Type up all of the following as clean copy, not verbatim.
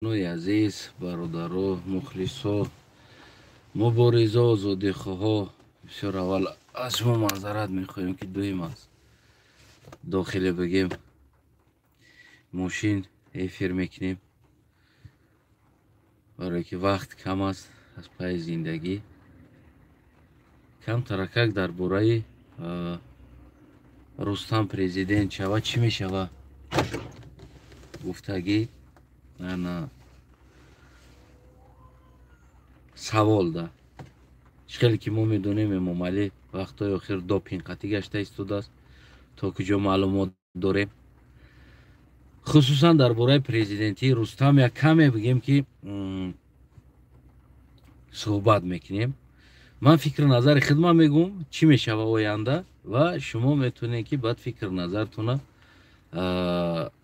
Нои азиз, бародаро, мухлисо, муборизо, озодихоҳо, бисёр аввал аз шумо маъзарат мехоҳем, ки дуюм аст дохиле бигем мошин эфир мекунем, барое ки вақт кам аст, аз пайи зиндагӣ. Камтаракак дар бораи Рустам президент шава, чӣ мешава гуфтагӣ ана савол да. Чӣ хеле ки мо медонем, Эмомалӣ вақтҳои охир допинг қатӣ гашта истодааст, то куҷо маълумот дорем. Хусусан дар бораи президентии Рустам як каме бигем, ки суҳбат мекунем. Ман фикру назари худман мегӯм, чӣ мешава оянда, ва шумо метавонед, ки баъд фикру назартона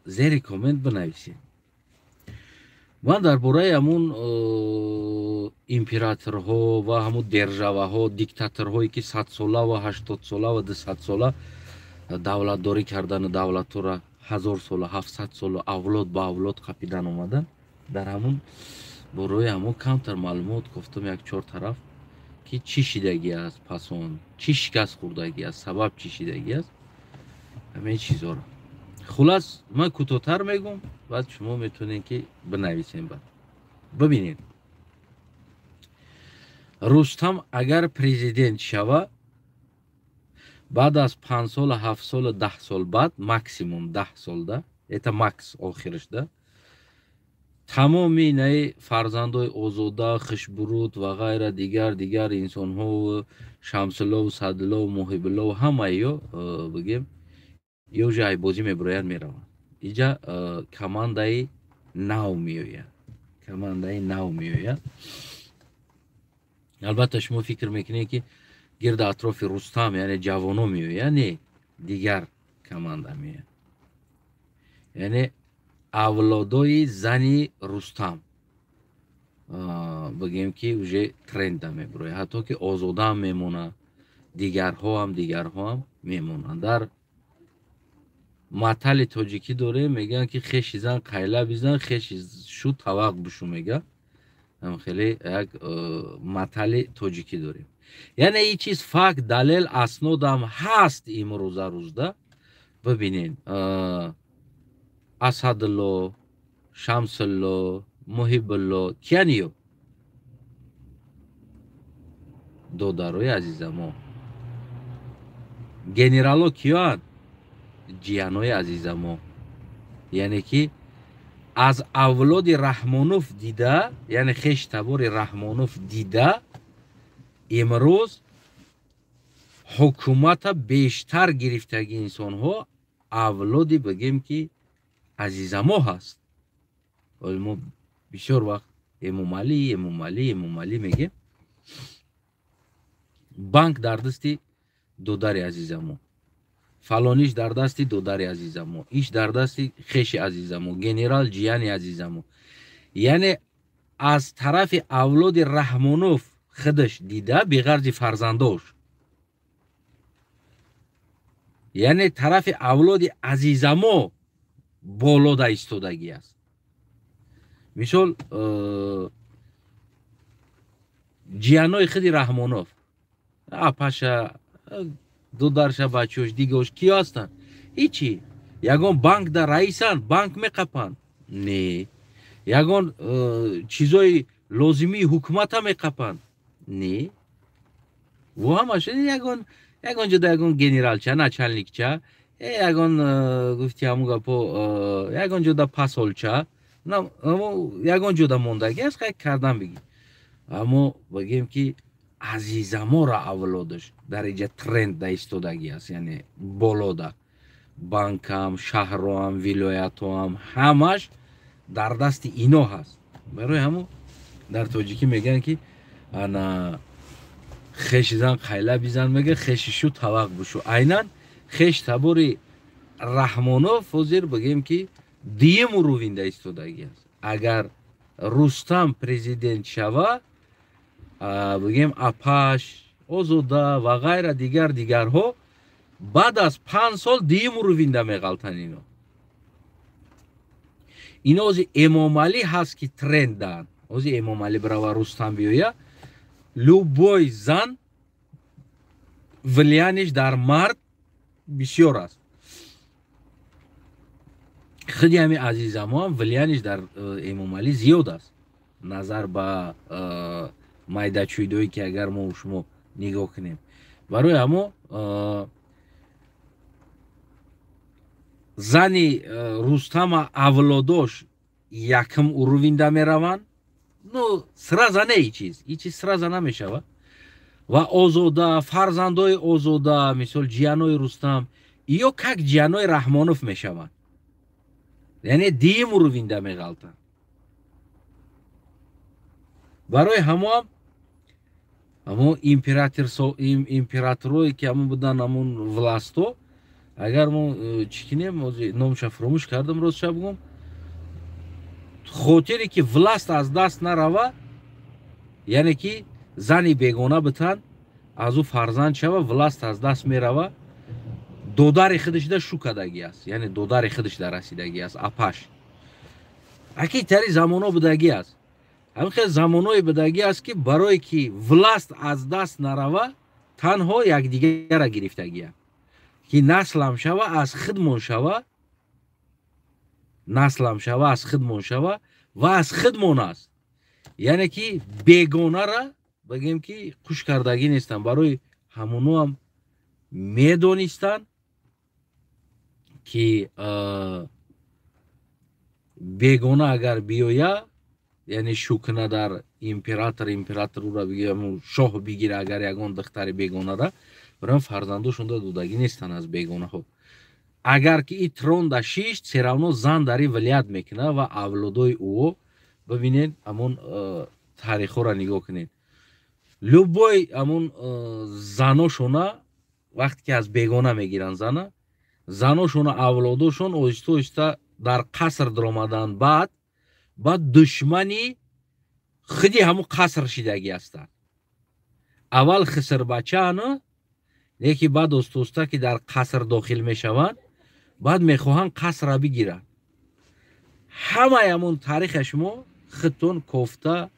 зери коммент бинависед. Ман дар бораи ҳамун императорҳо ва ҳамун державаҳо, диктаторҳое, ки 100-сола ва 80-сола ва 200-сола давлатдорӣ кардану давлатҳоро 1000 сола, 700 сола авлод ба авлод қапидан омадан, дар ҳамун бораи ҳамун камтар маълумот гуфтам, як чор тараф, ки чӣ шидагӣ аст, пас он чӣ шикаст хӯрдагӣ аст, сабаб чӣ шидагӣ аст, ҳамаи чизҳоро. Хулас, ман кӯтоҳтар мегӯм, баъд шумо метавонед, ки бинависем. Баъд бибинед, Рустам агар президент шава, баъд аз 5 сола, 7 сола, 10 сол баъд, максимум 10 солда, это макс, охирашда тамоми наи фарзандои Озода, Хушбуруд ва ғайра, дигар дигар инсонҳо, Шамсуллову Садуллову Муҳибуллову, ҳамаиё бигем, ё уже айбозӣ мебироянд, мераванд. Иҷа командаи нав меояд, командаи нав меояд. Албатта, шумо фикр мекунед, ки гирди атрофи Рустам, яъне ҷавоно меояд. Не, дигар команда меояд, яъне авлодои зани Рустам, бигем, ки уже тренда мебирояд. Ҳатто ки Озодаам мемонад, дигарҳоам, дигарҳоам мемонанд. Дар матали тоҷикӣ дорем, мегӯянд, ки хеши зан қайла бизан, хеши шу тавақ бушу, мега. Хеле як матали тоҷикӣ дорем. Яъне ин чиз факт, далел, аснодам ҳаст. Имрӯза рӯзда бибинед, Асадулло, Шамсулло, Муҳибулло кияниё? Додарои азизамо. Генерало киёанд? Ҷиянои азизамо. Яъне ки аз авлоди Раҳмонов дида, яъне хеш табори Раҳмонов дида, имрӯз ҳукумата бештар гирифтаги инсонҳо авлоди, бигем, ки азизамо ҳаст. Ҳоли мо бисёр вақт Эмомалӣ, Эмомалӣ, Эмомалӣ мегем. Банк дар дасти додари азизамо, фалониш дар дасти додари азизамо, иш дар дасти хеши азизамо, генерал ҷияни азизамо. Яъне аз тарафи авлоди Раҳмонов худаш дида, беғарзи фарзандош, яъне тарафи авлоди азизамо болода истодагӣ аст. Мисол, ҷиянои худи Раҳмонов, апаша, додарша, бачаош, дигош киё ҳастанд? Ҳичи. Ягон банк да раисанд, банк меқапанд? Не. Ягон чизои лозимии ҳукумата меқапанд? Не. Во ҳамаш ягон ҷода ягон генералча, начальникча, ягон гуфти ҳамун гапо, ягон ҷода пасолча, ягон ҷода мондагӣ аст, хай кардан бигӣ. Аммо бигем, ки азизаморо авлодаш дар иҷа тренд да истодагӣ аст, яъне болода банкам, шаҳроам, вилоятоам, ҳамаш дар дасти ино ҳаст. Барои ҳамун дар тоҷикӣ мегӯянд, ки ана хеши зан қайла бизан, мега, хеши шу тавақ бушу. Айнан хеш табори Раҳмонов ҳозир, бигем, ки дуюм уровень да истодагӣ аст. Агар Рустам президент шава, бигем, апаш, Озода ва ғайра, дигар дигарҳо баъд аз 5 сол дуюм уровень да меғалтанд ино. Ино ози Эмомалӣ ҳаст, ки трендан. Ози Эмомалӣ бирава, Рустам биёя, любой зан влияние ш дар мард бисёр аст. Худи ҳами Азизамоам влияние ш дар Эмомалӣ зиёд аст, назар ба майдачӯйдое, ки агар мо шумо нигоҳ кунем. Барои ҳамо зани Рустама авлодош якм уровень да мераванд. Ну, сразу не, и чиз сразу намешавад. Ва Озода, фарзандои Озода, мисол, ҷиянои Рустам, ё как ҷиянои Раҳмонов мешаванд, яъне дуюм уровень да меғалтанд. Барои ҳамоам ҳамон императорое, ки ҳамон буданд, ҳамон власть о, агар мо чӣ кинем, номша фуромӯш кардам, ростша бигӯм, хотире ки власть аз даст нарава, яъне ки зани бегона битан, аз ӯ фарзанд шава, власть аз даст мерава. Додари худашда шу кардагӣ аст, яъне додари худашда расидагӣ аст апаш. Аки тари замоно будагӣ аст, ҳамин хел замоное будагӣ аст, ки барое ки власть аз даст нарава, танҳо якдигара гирифтагия, ки наслам шава, аз худмон шава, наслам шава, аз худмон шава ва аз худмон аст, яъне ки бегонара бигем, ки хуш кардагӣ нестанд. Барои ҳамоноам медонистанд, ки бегона агар биёя, яъне шукна дар император, император ура шоҳ бигира, агар ягон духтари бегонара, барои фарзандошонда додагӣ нестанд аз бегонаҳо. Агар ки и трон да шишт, всё равно зан дари влиять мекунад ва авлодои ӯо. Бибинед, ҳамон таърихҳоро нигоҳ кунед, любой ҳамон заношона, вақте ки аз бегона мегиранд зана, заношона, авлодошон оҳиста оҳиста дар қаср даромаданд, баъд душмани худи ҳамун қаср шидагӣ ҳастанд. Аввал хисрбачаана, леки баъд оста оста ки дар қаср дохил мешаванд, баъд мехоҳанд қасра бигиранд. Ҳамаи ҳамон таъриха шумо худтон кофта,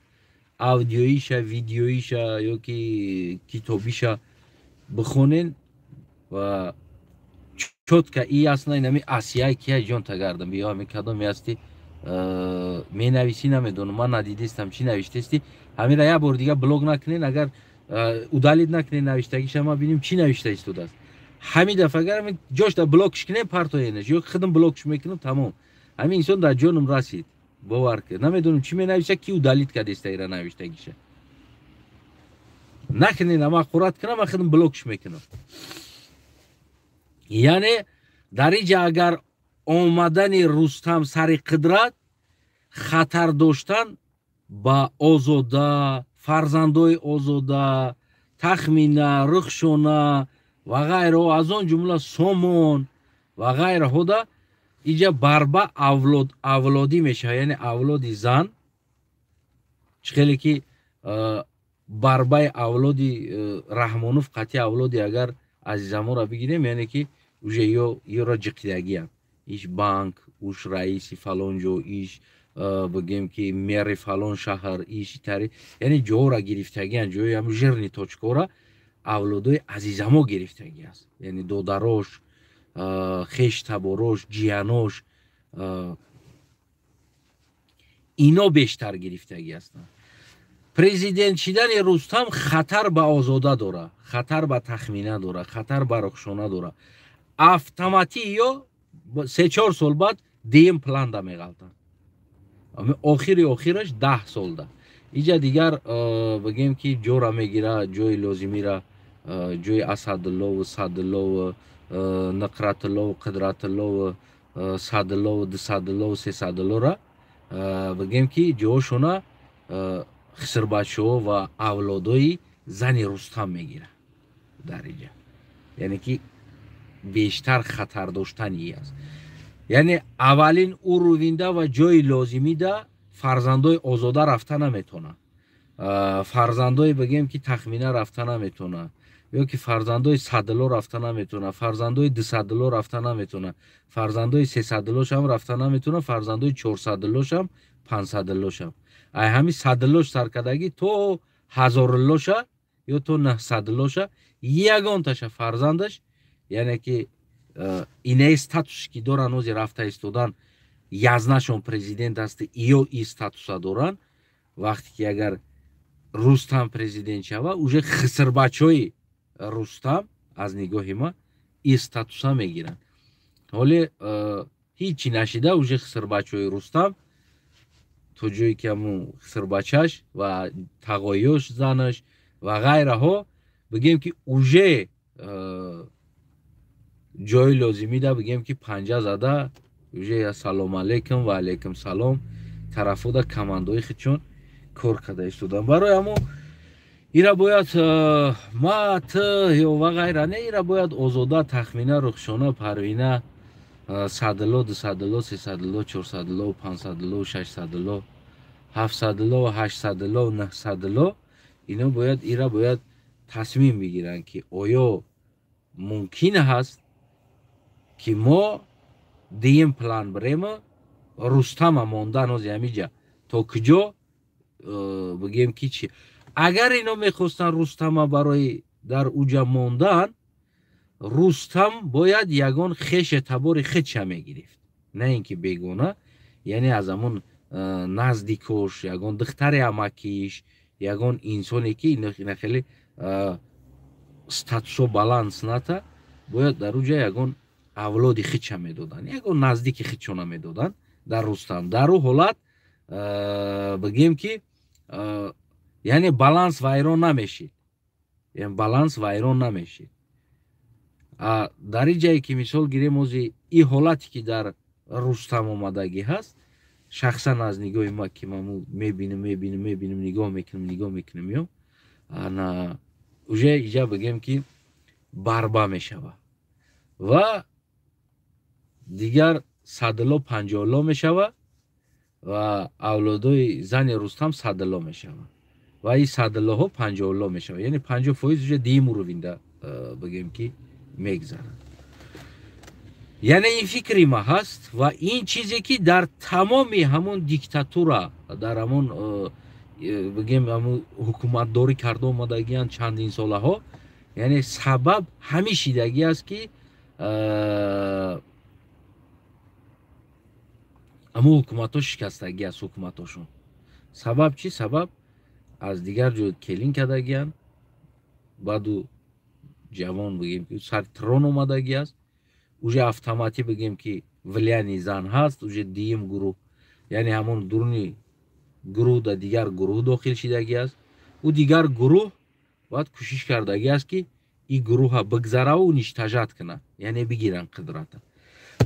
аудиоиша, видеоиша ё ки китобиша бихонен ва чётко и ясно. Инами Асия кия, ҷон тагардам, биё, ҳами кадоме ҳасти, менависӣ, намедонам, ман надидистам, чӣ навиштести. Ҳамира як бор дига блок накунен, агар удалить накунен навиштагиша, ма бинем, чӣ навишта истодааст. Ҳамин дафъа агар ҷошта блокш кунем, партоенаш ё худам блокш мекунам, тамом. Ҳамин инсон дар ҷоном расид, бовар кун, намедонам, чӣ менависа, ки удалить кардеста ира навиштагиша. Накунен, ама ҳурат кунам, ман худам блокш мекунам. Яъне дар инҷа агар омадани Рустам сари қудрат хатар доштан ба Озода, фарзандои Озода, Тахмина, Рухшона ва ғайраҳо, аз он ҷумла Сомон ва ғайраҳода, иҷа барба авлод авлодӣ мешавад, яъне авлоди зан, чӣ хеле ки барбаи авлоди Раҳмонов қатъи авлоди агар Азизаморо бигирем, яъне ки уже ёро ҷиқидагиам, иш банк, уш раиси фалон ҷо, иш бигем, ки мэри фалон шаҳр, иш тари, яъне ҷоҳоро гирифтагиан, ҷои ҳам жирный точка ора авлодои Азизамо гирифтагӣ аст, яъне додарош, хеш таборош, ҷиянош, ино бештар гирифтагӣ ҳастанд. Президент шидани Рустам хатар ба Озода дора, хатар ба Тахмина дора, хатар ба Рухшона дора. Автоматӣ ё 3-4 сол баъд дуюм планда меғалтанд, охири охираш 10 солда. Иҷа дигар бигем, ки ҷора мегира, ҷои лозимира, ҷои Асадуллову, Садуллову, Нуқратуллову, Қудратуллову, Садуллову, Дусадуллову, Сесадуллора, бигем, ки ҷоошона хисрбачаҳо ва авлодои зани Рустам мегирад дар иҷа. Яъне ки бештар хатар доштани аст, яъне аввалин уровень да ва ҷои лозимида фарзандои Озода рафта наметонад, фарзандои, бигем, ки Тахмина рафта наметонад. Ё ки фарзандои садило рафта наметавонад, фарзандои дусадило рафта наметавонад, фарзандои сесадилошам рафта наметавонад, фарзандои чорсадилошам, панҷсадилошам. Ай ҳами садилош саркардагӣ то ҳазорилоша ё то наҳсадилоша ягонташа фарзандаш, яъне ки инаи статусе ки доранд, ози рафта истодан, язнашон президент аст, ё и статуса доранд. Вақте ки агар Рустам президент шава, уже хисрбачои Рустам аз нигоҳи ма и статуса мегиранд. Ҳоле ҳичи нашида, уже хисрбачои Рустам то ҷое ки ҳамун хисрбачаш ва тағоёш, занаш ва ғайраҳо, бигем ки уже ҷои лозимида, бигем ки панҷа зада, уже ассалому алайкум ва алайкум салом тарафода командои худшон кор карда истодан. Барои ҳамон ира бояд ма т ё ва ғайра не, ира бояд Озода, Тахмина, Рухшона, Парвина, садило, дусадило, сесадило, чорсадило, панҷсадило, шашсадило, ҳафтсадило, ҳаштсадило, наҳсадило, ино бояд ира бояд тасмим бигиранд, ки оё мумкин ҳаст, ки мо дуюм план бирема, Рустама мондан ози ҳамиҷа то куҷо, бигем ки чи. Агар ино мехостанд Рустама барои дар уҷа мондан, Рустам бояд ягон хеше табори худша мегирифт, на ин ки бегона, яъне аз ҳамон наздикош, ягон духтари амакиш, ягон инсоне ки ина хеле статусо баланс ната, бояд дар уҷа ягон авлоди худша медоданд, ягон наздики худшона медоданд дар Рустам. Дар ӯ ҳолат, бигем ки, яъне баланс вайрон намешид, баланс вайрон намешид. Дар ин ҷае ки мисол гирем, ози и ҳолате ки дар Рустам омадагӣ ҳаст, шахсан аз нигоҳи ма, ки ма мебинам, мебинам, мебинам, нигоҳ мекунам, нигоҳ мекунам, ё ана уже иҷа, бигем ки, барба мешава ва дигар садило панҷоҳло мешава ва авлодои зани Рустам садило мешава ва ин садилоҳо панҷоҳло мешава, яъне 50% уже дуюм уровень да, бигем ки, мегзарад. Яъне ин фикри ма ҳаст ва ин чизе ки дар тамоми ҳамон диктатура, дар ҳамон, бигем, ҳамон ҳукуматдорӣ карда омадагианд чандин солаҳо, яъне сабаб ҳамин шидагӣ аст, ки ҳамон ҳукуматҳо шикастагӣ аст ҳукуматҳошон. Сабаб чӣ? Сабаб аз дигар ҷой келин кардагианд, баъду ҷавон, бигем ки, сари трон омадагӣ аст, уже автоматӣ, бигем ки, влияние зан ҳаст, уже дуюм гурӯҳ, яъне ҳамон дуруни гурӯҳ да дигар гурӯҳ дохил шидагӣ аст. Ӯ дигар гурӯҳ бояд кӯшиш кардагӣ аст, ки ин гурӯҳа бигзараву уничтожать кунад, яъне бигиранд қудрата.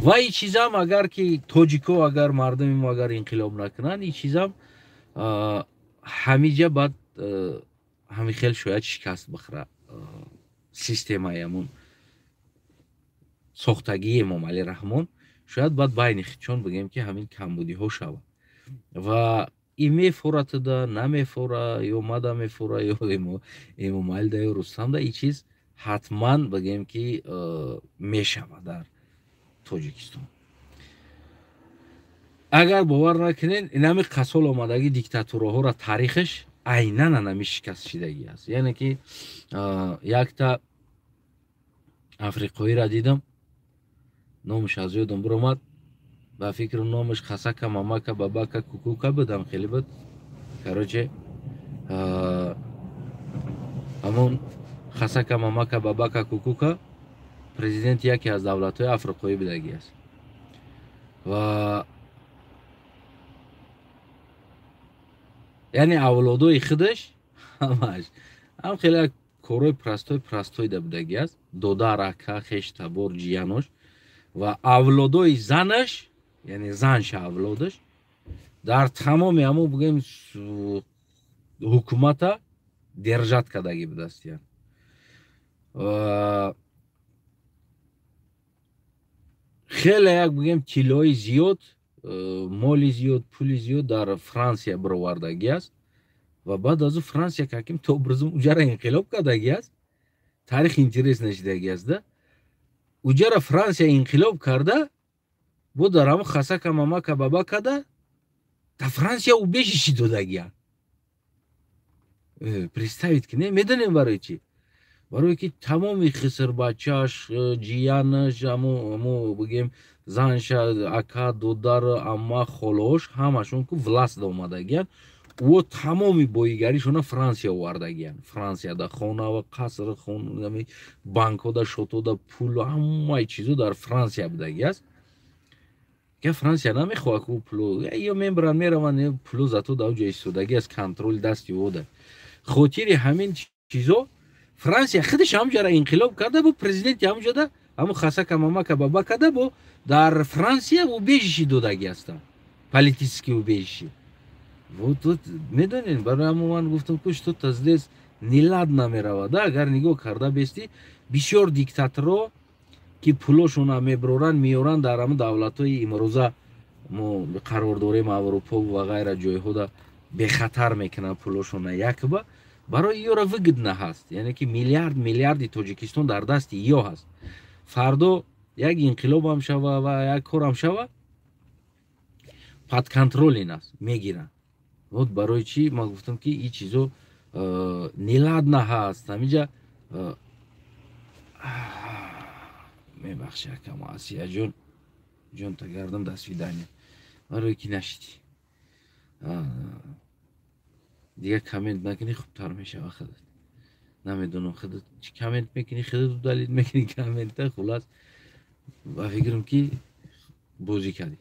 Ва ин чизам, агар ки тоҷико, агар мардуми мо агар инқилоб накунанд, ин чизам ҳамиҷа баъд ҳамин хел шояд шикаст бихӯра системаи ҳамун сохтагии Эмомалӣ Раҳмон. Шояд баъд байни худшон, бигем ки, ҳамин камбудиҳо шавад ва ин мефора туда намефора, ё мада мефора, ё Эмомалида, ё Рустамда, ин чиз ҳатман, бигем ки, мешавад дар Тоҷикистон. Агар бовар накунед, инами қасол омадагӣ диктатураҳоро таърихаш айнан анами шикастшидагӣ аст. Яъне ки якта африқоиро дидам, номаш аз ёдам биромад, ба фикру номаш Хасака, Мамака, Бабака, Кукука будам, хеле буд. Короче, ҳамон Хасака, Мамака, Бабака, Кукука президенти яке аз давлатҳои африқоӣ будагӣ аст ва яъне авлодои худаш ҳамаш ҳам хеле як корҳои простой простой да будагӣ аст: додар, ака, хеш, табор, ҷиянош ва авлодои занаш, яъне занша авлодаш дар тамоми ҳамон, бигӯем, ҳукумата держать кардагӣ будааст. Ян хеле як, бигӯем, тиллои зиёд, моли зиёд, пули зиёд дар Франсия бировардагӣ аст ва баъд аз ӯ Франсия каким-то образом уҷара инқилоб кардагӣ аст. Таърих интерес нашидаги аст да. Уҷара Франсия инқилоб карда, бо дар ҳамо хасака мамака баба када, дар Франсия убежище додагиян. Представить ки не медонем барои чӣ? Барое ки тамоми хисрбачаш, ҷиянаш, амо бигем, занша, ака, додар, амма, холош, ҳамашон ку власть омадагиян. Ӯ тамоми боигаришона Франсия овардагиян. Франсияда хона ва қаср, банкҳода, шотода пул, ҳамаи чизо дар Франсия будаги аст. Ка Франсия намехоҳад ку пуло ё мебаранд, мераванд, пуло зато дар ҷо истодаги аст, контроль дасти ӯ. Хотири ҳамин чизо Франсия худаш ҳамҷара инқилоб карда, бо президенти ҳамҷода ҳамо хасака мамака баба када, бо дар Франсия убежище додаги ҳастанд, политический убежище. Вот тут медонед, барои ҳамо ман гуфтам, ку что-то здесь неладно меравад. Агар нигоҳ карда бести, бисёр диктаторо, ки пулошона меброранд, меоранд, дар ҳамн давлатҳои имрӯза мо қарор дорем, Аврупо ва ғайра ҷойҳода бехатар мекунанд пулошона. Якба барои ёра выгодно ҳаст, яъне ки миллиард миллиарди Тоҷикистон дар дасти ё ҳаст. Фардо як инқилобам шава ва як корам шава, под контроль ин аст, мегиранд. Вот барои чӣ ман гуфтам, ки ин чизо неладно ҳаст ҳамиҷа. Мебахши, акама Асияҷон, ҷонта гардам, до свидания. Барое ки нашидӣ, дигар коммент накунӣ, хубтар мешава. Худат намедонам, худат чӣ коммент мекунӣ, худат удалить мекунӣ коммента. Хулас, ба фикрам, ки бозӣ кардӣ.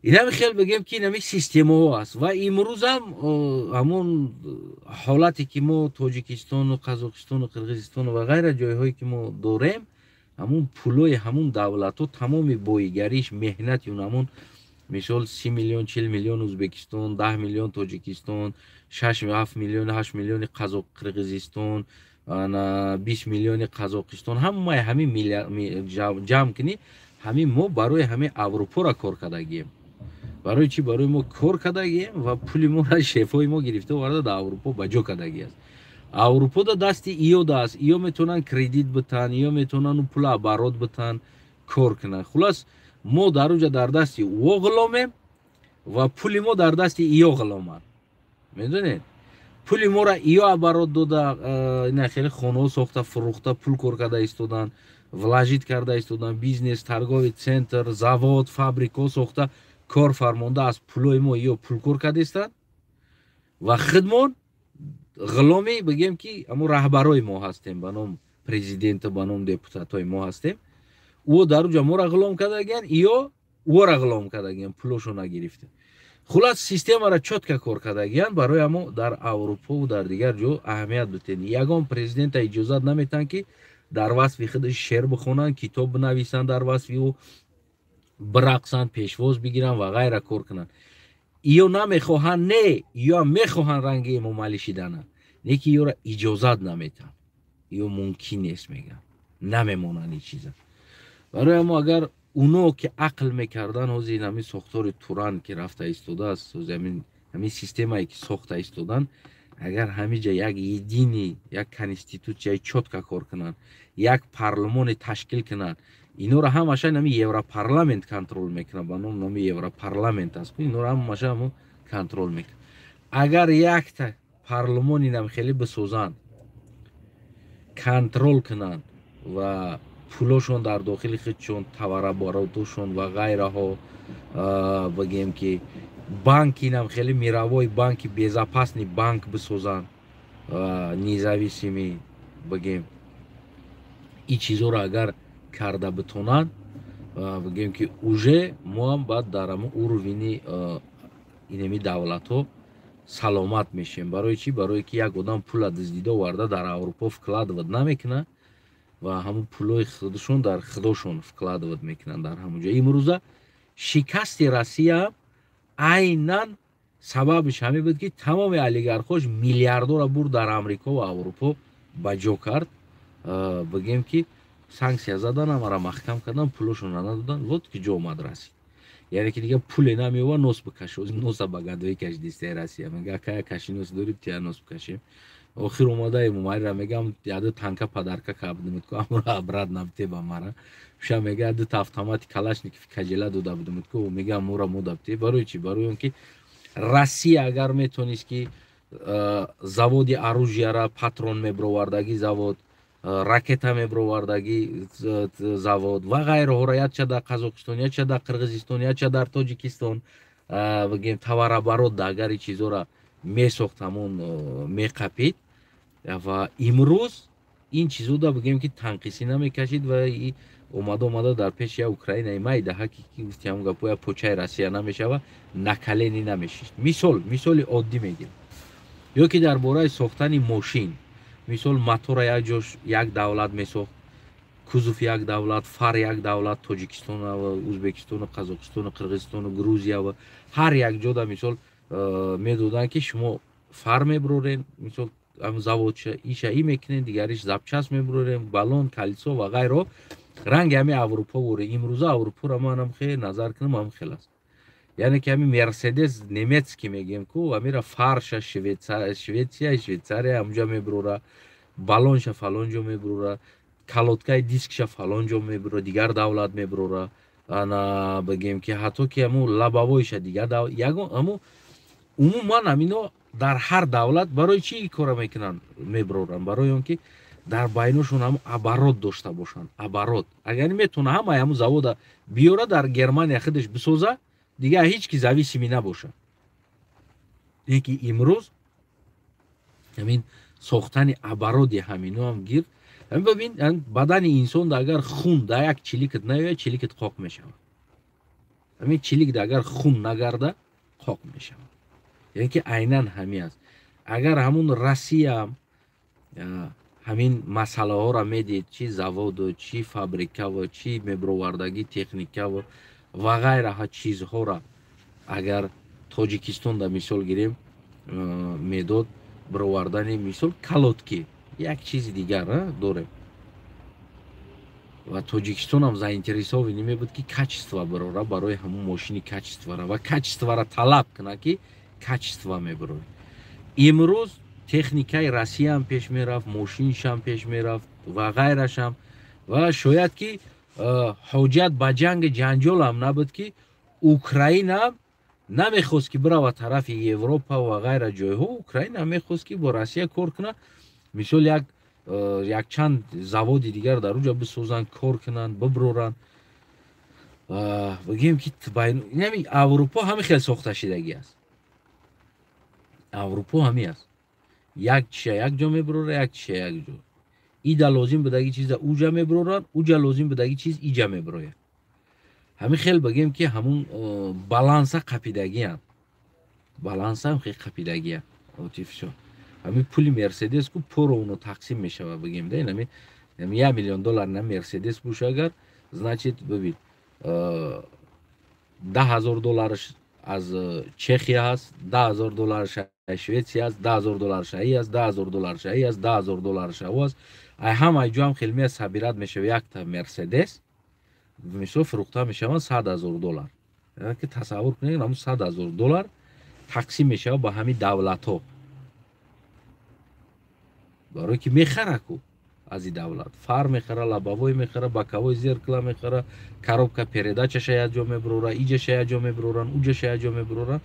Инами хел бигем, ки инами системаҳо аст. Ва имрӯзам ҳамон ҳолате, ки мо Тоҷикистону Қазоқистону Қирғизистону ва ғайра ҷойҳое, ки мо дорем, ҳамун пулои ҳамун давлатҳо, тамоми боигариш, меҳнати он, ҳамун мисол 30 миллион, 40 миллион Ӯзбекистон, 10 миллион Тоҷикистон, 6, 7 миллион, 8 миллиони Қазоқ, Қирғизистон, 20 миллиони Қазоқистон, ҳамаи ҳамин ҷамъ кунӣ, ҳамин мо барои ҳамин Аврупоро кор кардагием. Барои чӣ барои мо кор кардагием? Ва пули моро шефҳои мо гирифта оварда, дар Аврупо ба ҷо кардагӣ аст. Аврупода дасти иёда аст. Иё метавонанд кредит битан, иё метавонанд пула оборот битан, кор кунанд. Хулас, мо дар уҷа дар дасти ӯ ғуломем ва пули мо дар дасти иё ғуломанд. Медонед, пули моро иё оборот дода, ина хеле хонаҳо сохта, фурӯхта, пул кор карда истодан, вложить карда истодан, бизнес, торговый центр, завод, фабрикаҳо сохта, кор фармонда, аз пулои мо иё пулкор карда истанд. Ва худмон ғуломи, бигем, ки ҳамун раҳбарои мо ҳастем, ба ном президенту, ба ном депутатҳои мо ҳастем. Ӯ дар уҷа моро ғулом кардагиян, ё ӯро ғулом кардагиян, пулошо нагирифта. Хулас, системаро чётко кор кардагиян. Барои ҳамо дар Аврупову дар дигар ҷо аҳамият битен, ягон президента иҷозат наметиҳанд, ки дар васфи худаш шеър бихонанд, китоб бинависанд, дар васфи ӯ бирақсанд, пешвоз бигиранд ва ғайра кор кунанд. Иё намехоҳанд, не, иё мехоҳанд ранги Эмомалӣ шидана, не ки иёра иҷозат наметиҳанд. Иё мумкин нест мегӯянд, намемонанд ин чиза. Барои ҳамо агар уно ки ақл мекардан, ҳозир ҳамин сохтори Туран, ки рафта истодааст, ҳамин системае, ки сохта истодан, агар ҳамиҷа як единый, як конститутсияи чётко кор кунанд, як парлумоне ташкил кунанд, инора ҳамаша ҳами Европарламент контроль мекунад, ба ном номи Европарламент аст, инора ҳамаша ҳамо контроль мекунад. Агар якта парлумонинам хеле бисозанд, контроль кунанд ва пулошон дар дохили худшон, товарооборотошон ва ғайраҳо, бигем, ки банкинам хеле мировой банки, безопасный банк бисозанд, независимый, бигем, ин чизоро агар карда битонанд, бигем, ки уже моам баъд дар ҳамн уровень и инами давлатҳо саломат мешем. Барои чӣ? Барое ки як одам пула дуздида оварда дар Аврупо вкладывать намекунад ва ҳамун пулои худшон дар худошон вкладывать мекунанд дар ҳамун ҷо. Имрӯза шикасти Россия айнан сабабиш ҳамин буд, ки тамоми олигархош миллиардора бурд, дар Амрико ва Аврупо ба ҷо кард. Бигем, ки санксия задан, ҳамара маҳкам кардан, пулошонро надодан. Вот ки ҷо омад расид, яъне ки дигар пуле намеёва нос бикашо. Носа ба гадоӣ кашидистаи Россия. Мега: «Акая, каши нос дорӣ, тия нос бикашем». Охир омада Эмомалира мегам, яду танка подарка кабудимуд ку, амро обратно бте ба мара. Ша мега, дута автомати Калашников кажела дода будимуд ку, мегам, мура мода бте. Барои чи? Барои он ки Россия агар метонист, ки заводи оружияра, патрон мебровардагӣ завод, ракета мебровардагӣ завод ва ғайраҳоро якча дар Қазоқистон, якча дар Қирғизистон, якча дар Тоҷикистон, бигем, товарооборот да агар и чизора месохт, ҳамон меқапид ва имрӯз ин чизода, бигем, ки танқисӣ намекашид ва омада омада дар пеши я Украинаи майдаҳа, ки гуфти ҳамон гапо, я почаи Россия намешава, на колени намешишт. Мисол, мисоли оддӣ мегирам. Ё ки дар бораи сохтани мошин, мисол, мотора як ҷо як давлат месохт, кузов як давлат, фар як давлат, Тоҷикистон, Ӯзбекистону Қазоқистону Қирғизистону Грузия ва ҳар як ҷода, мисол, медоданд, ки шумо фар мебурорен, мисол, заводша иша и мекунен, дигариш запчасть мебурорем, баллон, колесо ва ғайро. Ранги ҳами Аврупо воре. Имрӯза Аврупоро манам хеле назар кунам, ҳам хел аст. Яъне ки ҳами Мерседес немецкий мегем ку, амира фарша Швеция, Швейцария ҳамҷа мебурора, баллонша фалон ҷо мебурора, колодкаи дискша фалон ҷо мебурора, дигар давлат мебурора. Ана, бигем, ки ҳатто ки ҳаму лобовойша дигар ягон, ҳаму умуман ҳамино дар ҳар давлат. Барои чӣ кора мекунанд, мебуроранд? Барои он ки дар байношон ҳаму оборот дошта бошанд. Оборот агар метавона ҳамаи ҳаму завода биёра, дар Германия худаш бисоза, дигар ҳеҷ ки зависимый набошад. Ки имрӯз ҳамин сохтани обороти ҳаминоам гирд. Бибин, бадани инсон агар хун дар як чиликат наёяд, чиликат қоқ мешавад. Ҳамин чиликда агар хун нагарда, қоқ мешавад. Яъне ки айнан ҳамин аст. Агар ҳамун Россияам ҳамин масъалаҳоро медид, чи заводу, чи фабрикаву, чи мебровардагӣ техникаву ва ғайраҳа чизҳоро, агар Тоҷикистон да мисол гирем, медод бировардани, мисол, колодки, як чизи дигар дорем ва Тоҷикистонам заинтересованный мебуд, ки качество бирора, барои ҳамун мошини качествора ва качествора талаб кунад, ки качество мебирорад. Имрӯз техникаи Россияам пеш мерафт, мошиншам пеш мерафт ва ғайрашам. Ва шояд ки ҳоҷат ба ҷанги ҷанҷолам набуд, ки Украина намехост, ки бирава тарафи Европа ва ғайра ҷойҳо. Украина мехост, ки бо Россия кор кунад, мисол, як якчанд заводи дигар дар уҷа бисозанд, кор кунанд, биброранд. Бигем, ки Аврупо ҳами хел сохта шидагӣ аст. Аврупо ҳами аст: як чиша як ҷо мебурора, як чиша як ҷо. Ида лозим будаги чиза уҷа мебуроранд, уҷа лозим будаги чиз иҷа мебурояд. Ҳамин хел, бигем, ки ҳамун баланса қапидагианд, балансам хел қапидагианд. Вот и всё. Ҳамин пули Мерседес ку поровну тақсим мешавад, бигем, да. Инами 1 миллион доллар на Мерседес буша агар, значит, бибин, 10 000 доллараш аз Чехия ҳаст, 10 000 доллараш Шветсия аст, 10 000 доллараш аи аст, 10 000 доллараш аи аст, 10 000 доллараш ав аст. Ай ҳамаи ҷоам хел меяд, собирать мешава. Якта Мерседес, мисол, фурӯхта мешаванд 100 000 доллар. Ки тасаввур кунед, ҳамун 100 000 доллар тақсим мешавад ба ҳамин давлатҳо, барое ки мехара ку аз и давлат фар мехара, лобовой мехара, боковой зеркала мехара, коробка передачаша як ҷо мебурора, иҷаша як ҷо мебуроранд, уҷаша як ҷо мебуроранд.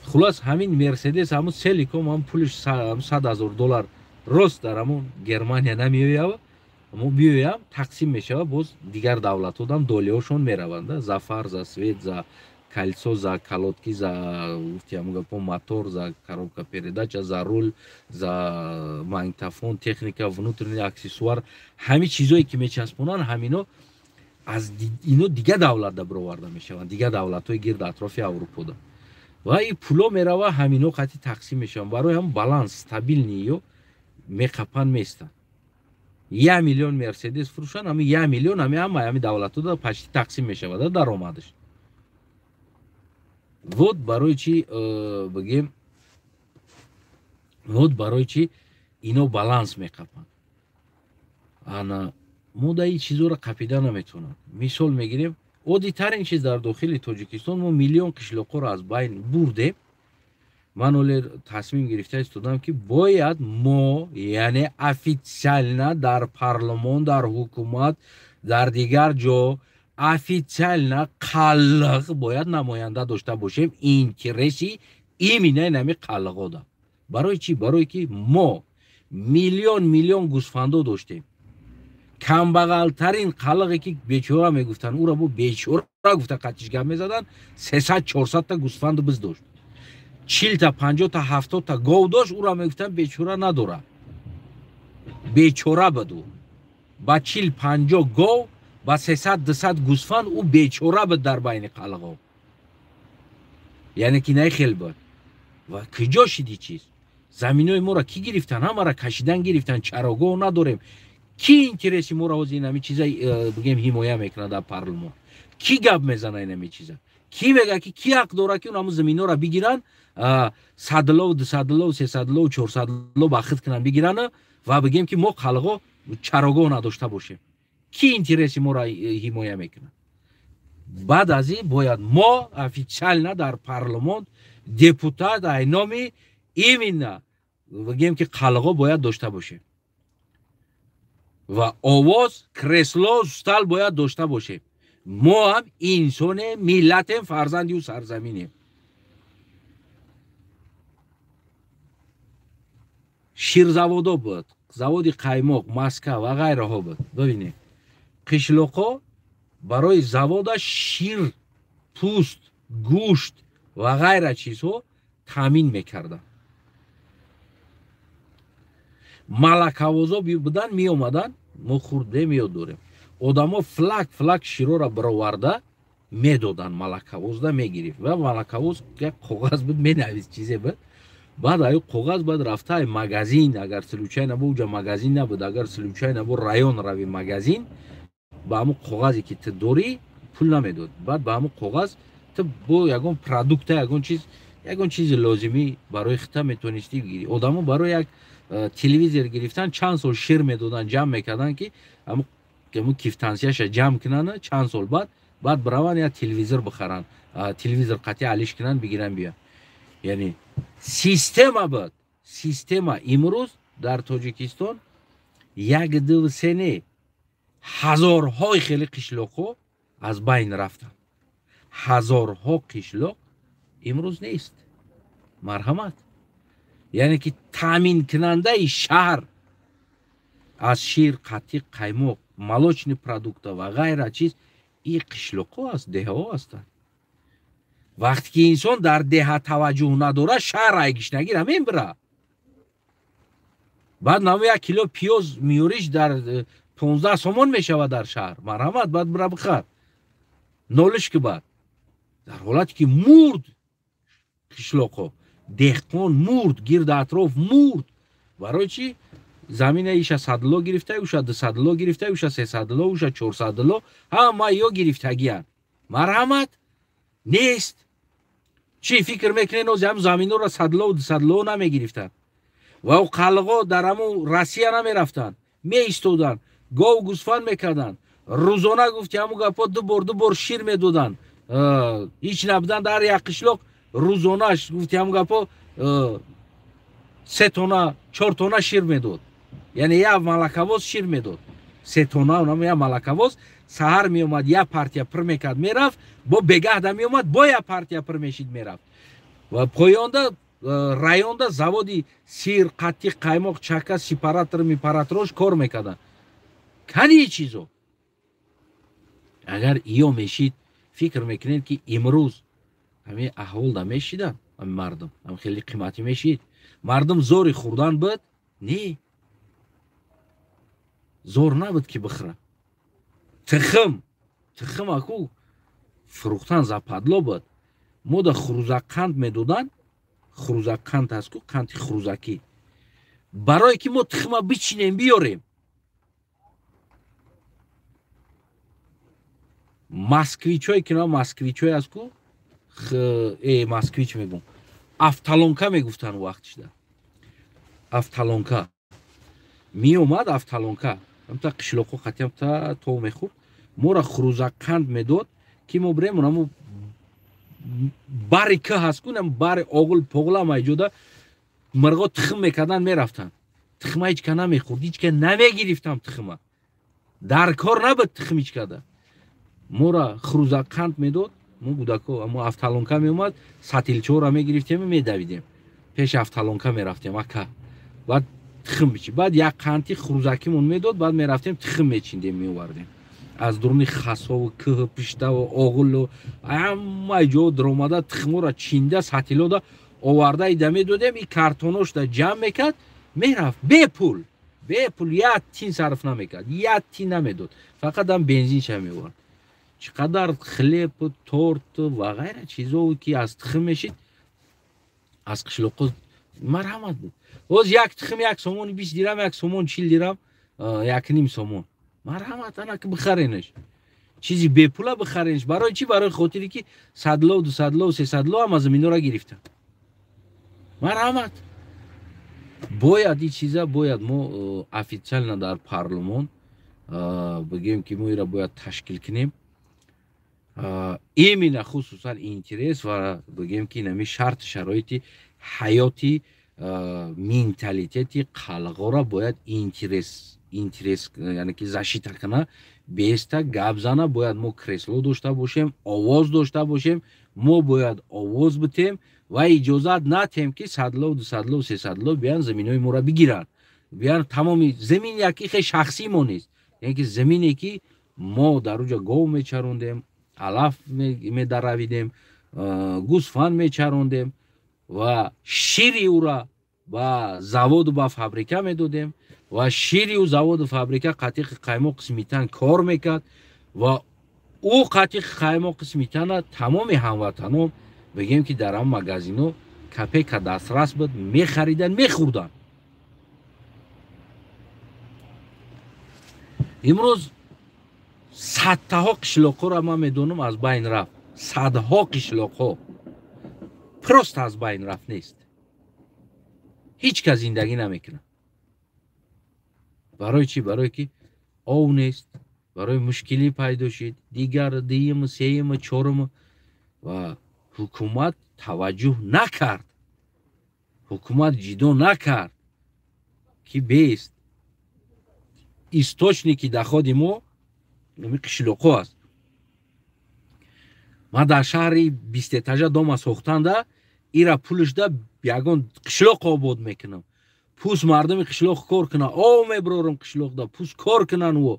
Хулос, ҳамин Мерседес ҳамун целиком ҳам пулиш 100 000 доллар рост дар ҳамун Германия намеоява, мо биёям, тақсим мешавад, боз дигар давлатҳодам долиҳошон мераванд: за фар, за свет, за колесо, за колодки, за, гуфти ҳамун гапо, мотор, за коробка передача, за руль, за магнитофон, техника, внутренний аксессуар. Ҳамин чизое ки мечаспонанд, ҳамино аз ино дигар давлатда бироварда мешаванд, дигар давлатҳои гирди атрофи Аврупода. Ва и пуло мерава, ҳамино қатъи тақсим мешаванд. Барои ҳам баланс стабильный ё меқапанд, местанд. 1 миллион Мерседес фурӯшанд, ҳами 1 миллион ҳами ҳама ҳами давлатҳода почти тақсим мешавад даромадаш. Вот барои чи, бигем, вот барои чи ино баланс меқапанд. Ана мо да ин чизоро қапида наметавонанд. Мисол мегирем, оддитарин чиз: дар дохили Тоҷикистон мо миллион қишлоқҳоро аз байн бурдем. Ман оле тасмим гирифта истодам, ки бояд мо, яъне официально дар парлумон, дар ҳукумат, дар дигар ҷо официально қаллиқ бояд намоянда дошта бошем. Интереси именно инами қаллиқода. Барои чӣ? Барое ки мо миллион миллион гӯсфандо доштем. Камбағалтарин қаллиқе ки бечора мегуфтанд, ӯро бо бечора гуфта қатиш гап мезаданд, 300-400 та гӯсфанду биз дошт. 40 та, 50 та, 70 та гов дошт, ӯро мегуфтанд бечора надора. Бечора буд ӯ. Ба 40-50 гов, ба 300-200 гӯсфанд ӯ бечора буд дар байни қаллиқо. Яъне ки най хел буд. Ва куҷо шиди чиз? Заминои моро кӣ гирифтан? Ҳамаро кашидан гирифтан, чарогоҳ надорем. Кӣ интереси моро ҳозир инами чиза бигем ҳимоя мекунад дар парлумон? Кӣ гап мезана инами чиза? Кӣ мега ки кӣ ҳақ дора ки ҳамун заминҳоро бигиранд, 100 лов, 200 лов, 300 лов, 400 лов ба худ кунанд, бигиранд ва бигем ки мо қалғо чарогоҳ надошта бошем? Кӣ интереси моро ҳимоя мекунад? Баъд аз ин бояд мо официально дар парлумон депутат ай номи именно бигем ки қалғо бояд дошта бошем ва овоз, кресло, стол бояд дошта бошем. Мо ҳам инсонем, миллатем, фарзанди ӯ сарзаминем. Ширзаводо буд, заводи қаймоқ, Москва ва ғайраҳо буд. Бибинед, қишлоқҳо барои завода шир, пӯст, гӯшт ва ғайра чизҳо таъмин мекарданд. Малакавозо буданд, меомаданд, мо хурдем, ёд дорем, одамо флак флак широра бароварда медоданд, малакавозда мегирифт ва малакавоз як коғаз буд, менавист, чизе буд. Баъд аю коғаз баъд рафта магазин, агар случайно бо уҷа магазин набуд, агар случайно бо район рави магазин, ба ҳамун коғазе ки ту дорӣ пул намедод. Баъд ба ҳамун коғаз ту бо ягон продукта, ягон чиз, ягон чизи лозимӣ барои хита метонистӣ бигирӣ. Одамо барои як телевизор гирифтан чанд сол шир медоданд, ҷамъ мекарданд, ки ҳамун квитансияша ҷамъ кунанд, чанд сол баъд бираванд як телевизор бихаранд, телевизор қатъи алиш кунанд, бигиранд, биёянд. Яъне система буд, система. Имрӯз дар Тоҷикистон як, ду, се не, ҳазорҳои хеле қишлоқҳо аз байн рафтанд. Ҳазорҳо қишлоқ имрӯз нест. Марҳамат, яъне ки таъминкунандаи шаҳр аз шир, қатиқ, қаймоқ, молочный продукта ва ғайра чиз и қишлоқҳо аст, деҳаҳо ҳастанд. Вақте ки инсон дар деҳа таваҷҷӯҳ надорад, шаҳр айгишнагира мебира. Баъд намо як кило пиёз меёриш, дар 15 сомон мешавад дар шаҳр. Марҳамат, баъд бира бихар, нолиш ки. Баъд дар ҳолате ки мурд қишлоқҳо, деҳқон мурд, гирду атроф мурд. Барои чӣ? Замина иша 100 ло гирифта, уша 200 ло гирифта, уша 300 ло, уша 400 ло, ҳама ё гирифтагиянд. Марҳамат, нест. Чӣ фикр мекунед, нози ҳам заминҳоро 100 лову 200 ло намегирифтанд ва ӯ қалғо дар ҳамун Россия намерафтанд, меистоданд, гов гӯсфанд мекарданд, рӯзона, гуфти ҳамун гапҳо, ду бор, ду бор шир медоданд. Ҳеҷ набуданд, дар як қишлоқ рӯзонаш, гуфти ҳамун гапҳо, 3 тона, 4 тона шир медод. Яъне як малакавоз шир медод 3 тона. Як малакавоз саҳар меомад, як партия пур мекард, мерафт, бо бегаҳда меомад, бо як партия пур мешид, мерафт. Ва поёнда районда заводи сир, қатиқ, қаймоқ, чака, сепаратор мепараторош кор мекарданд. Кани чизо агар иё мешид, фикр мекунед ки имрӯз ҳамин аҳволда мешиданд ҳамин мардум? Ҳам хеле қиматӣ мешид? Мардум зори хӯрдан буд? Не, зор набуд ки бихӯра. Тухм, тухм аку фурӯхтан западло буд. Мо да хурӯзаққанд медоданд, хурӯзаққанд аст ку, қанди хурӯзакӣ, барое ки мо тухма бичинем, биёрем. Москвичое ки на москвичое аст ку, москвич мегум, автолонка мегуфтанд вақтишда. Автолонка меомад, автолонка ҳамта қишлоқҳо қатиамта то мехӯрд, моро хурӯзаққанд медод, ки мо бирем онамо. Бари ки ҳаст кунам, бари оғул поғлам айҷода мирғо тухм мекардан, мерафтанд. Тухма ҳеч ка намехӯрд, ҳеч ка намегирифтам тухма. Дар кор набуд тухм ҳеч када. Мора хурӯзақанд медод, мо кӯдако, мо автолонка меомад, сатилчора мегирифтем, медавидем. Пеш автолонка мерафтем, ака. Баъд тухм бичи. Баъд як қанти хурӯзакимон медод, баъд мерафтем тухм мечиндем, меовардем. Аз дуруни хасову кӯҳу пиштаву оғулу ҳама ҷо даромада тухморо чинда сатилода оварда ида медодем, и картоношда ҷамъ мекард, мерафт бепул, бепул, як тин сарф намекард, як тин намедод, фақат ам бензинша меовард. Чӣ қадар хлеб, торт ва ғайра чизое ки аз тухм мешид, аз қишлоқо марҳамат буд. Боз як тухм 1 сомони 20 дирам, 1 сомон 40 дирам, 1.5 сомон. Марҳамат, ана ки бихаренаш. Чизи бепула бихаренаш. Барои чӣ? Барои хотире ки 100 лов, 200 лов, 300 лов ҳам аз заминора гирифтан. Марҳамат. Бояд ин чиза бояд мо официально дар парлумон бигӯем ки мо ира бояд ташкил кунем. Именно хусусан интерес ва бигӯем ки инами шарт шароити ҳаёти менталитети қалғора бояд интерес, яъне ки защита кана, беста гап зана, бояд мо кресло дошта бошем, овоз дошта бошем, мо бояд овоз битем ва иҷозат натем ки 100 лов, 200 лов, 300 лов биён заминои моро бигиранд. Биён тамоми замин яки хе шахсии мо нест. Яъне ки замине ки мо дар уҷа гов мечарондем, алаф медаравидем, гӯсфанд мечарондем ва шири ӯра ба заводу ба фабрика медодем ва шири ӯ заводу фабрика қатиқи қаймоқ сметан кор мекард ва ӯ қатиқи қаймоқи сметана тамоми ҳамватанон бигем ки дар ҳам магазино копейка дастрас буд, мехаридан, мехӯрдан. Имрӯз садтаҳо қишлоқҳоро ман медонам аз байн рафт. Садҳо қишлоқҳо просто аз байн рафт нест. Ҳеҷ кас зиндагӣ намекунад. Барои чӣ? Барое ки ов нест, барои мушкилӣ пайдо шид, дигар дуюм, сеюм, чорум ва ҳукумат таваҷҷӯҳ накард. Ҳукумат ҷидо накард ки бест. Источники доходи мо ами қишлоқҳо аст. Ман дар шаҳри 20 этажа дома сохтанда ира пулашда ягон қишлоқ обод мекунам. Пус мардуми қишлоқ кор кунад, ов меброрам қишлоқда, пус кор кунанд ӯ.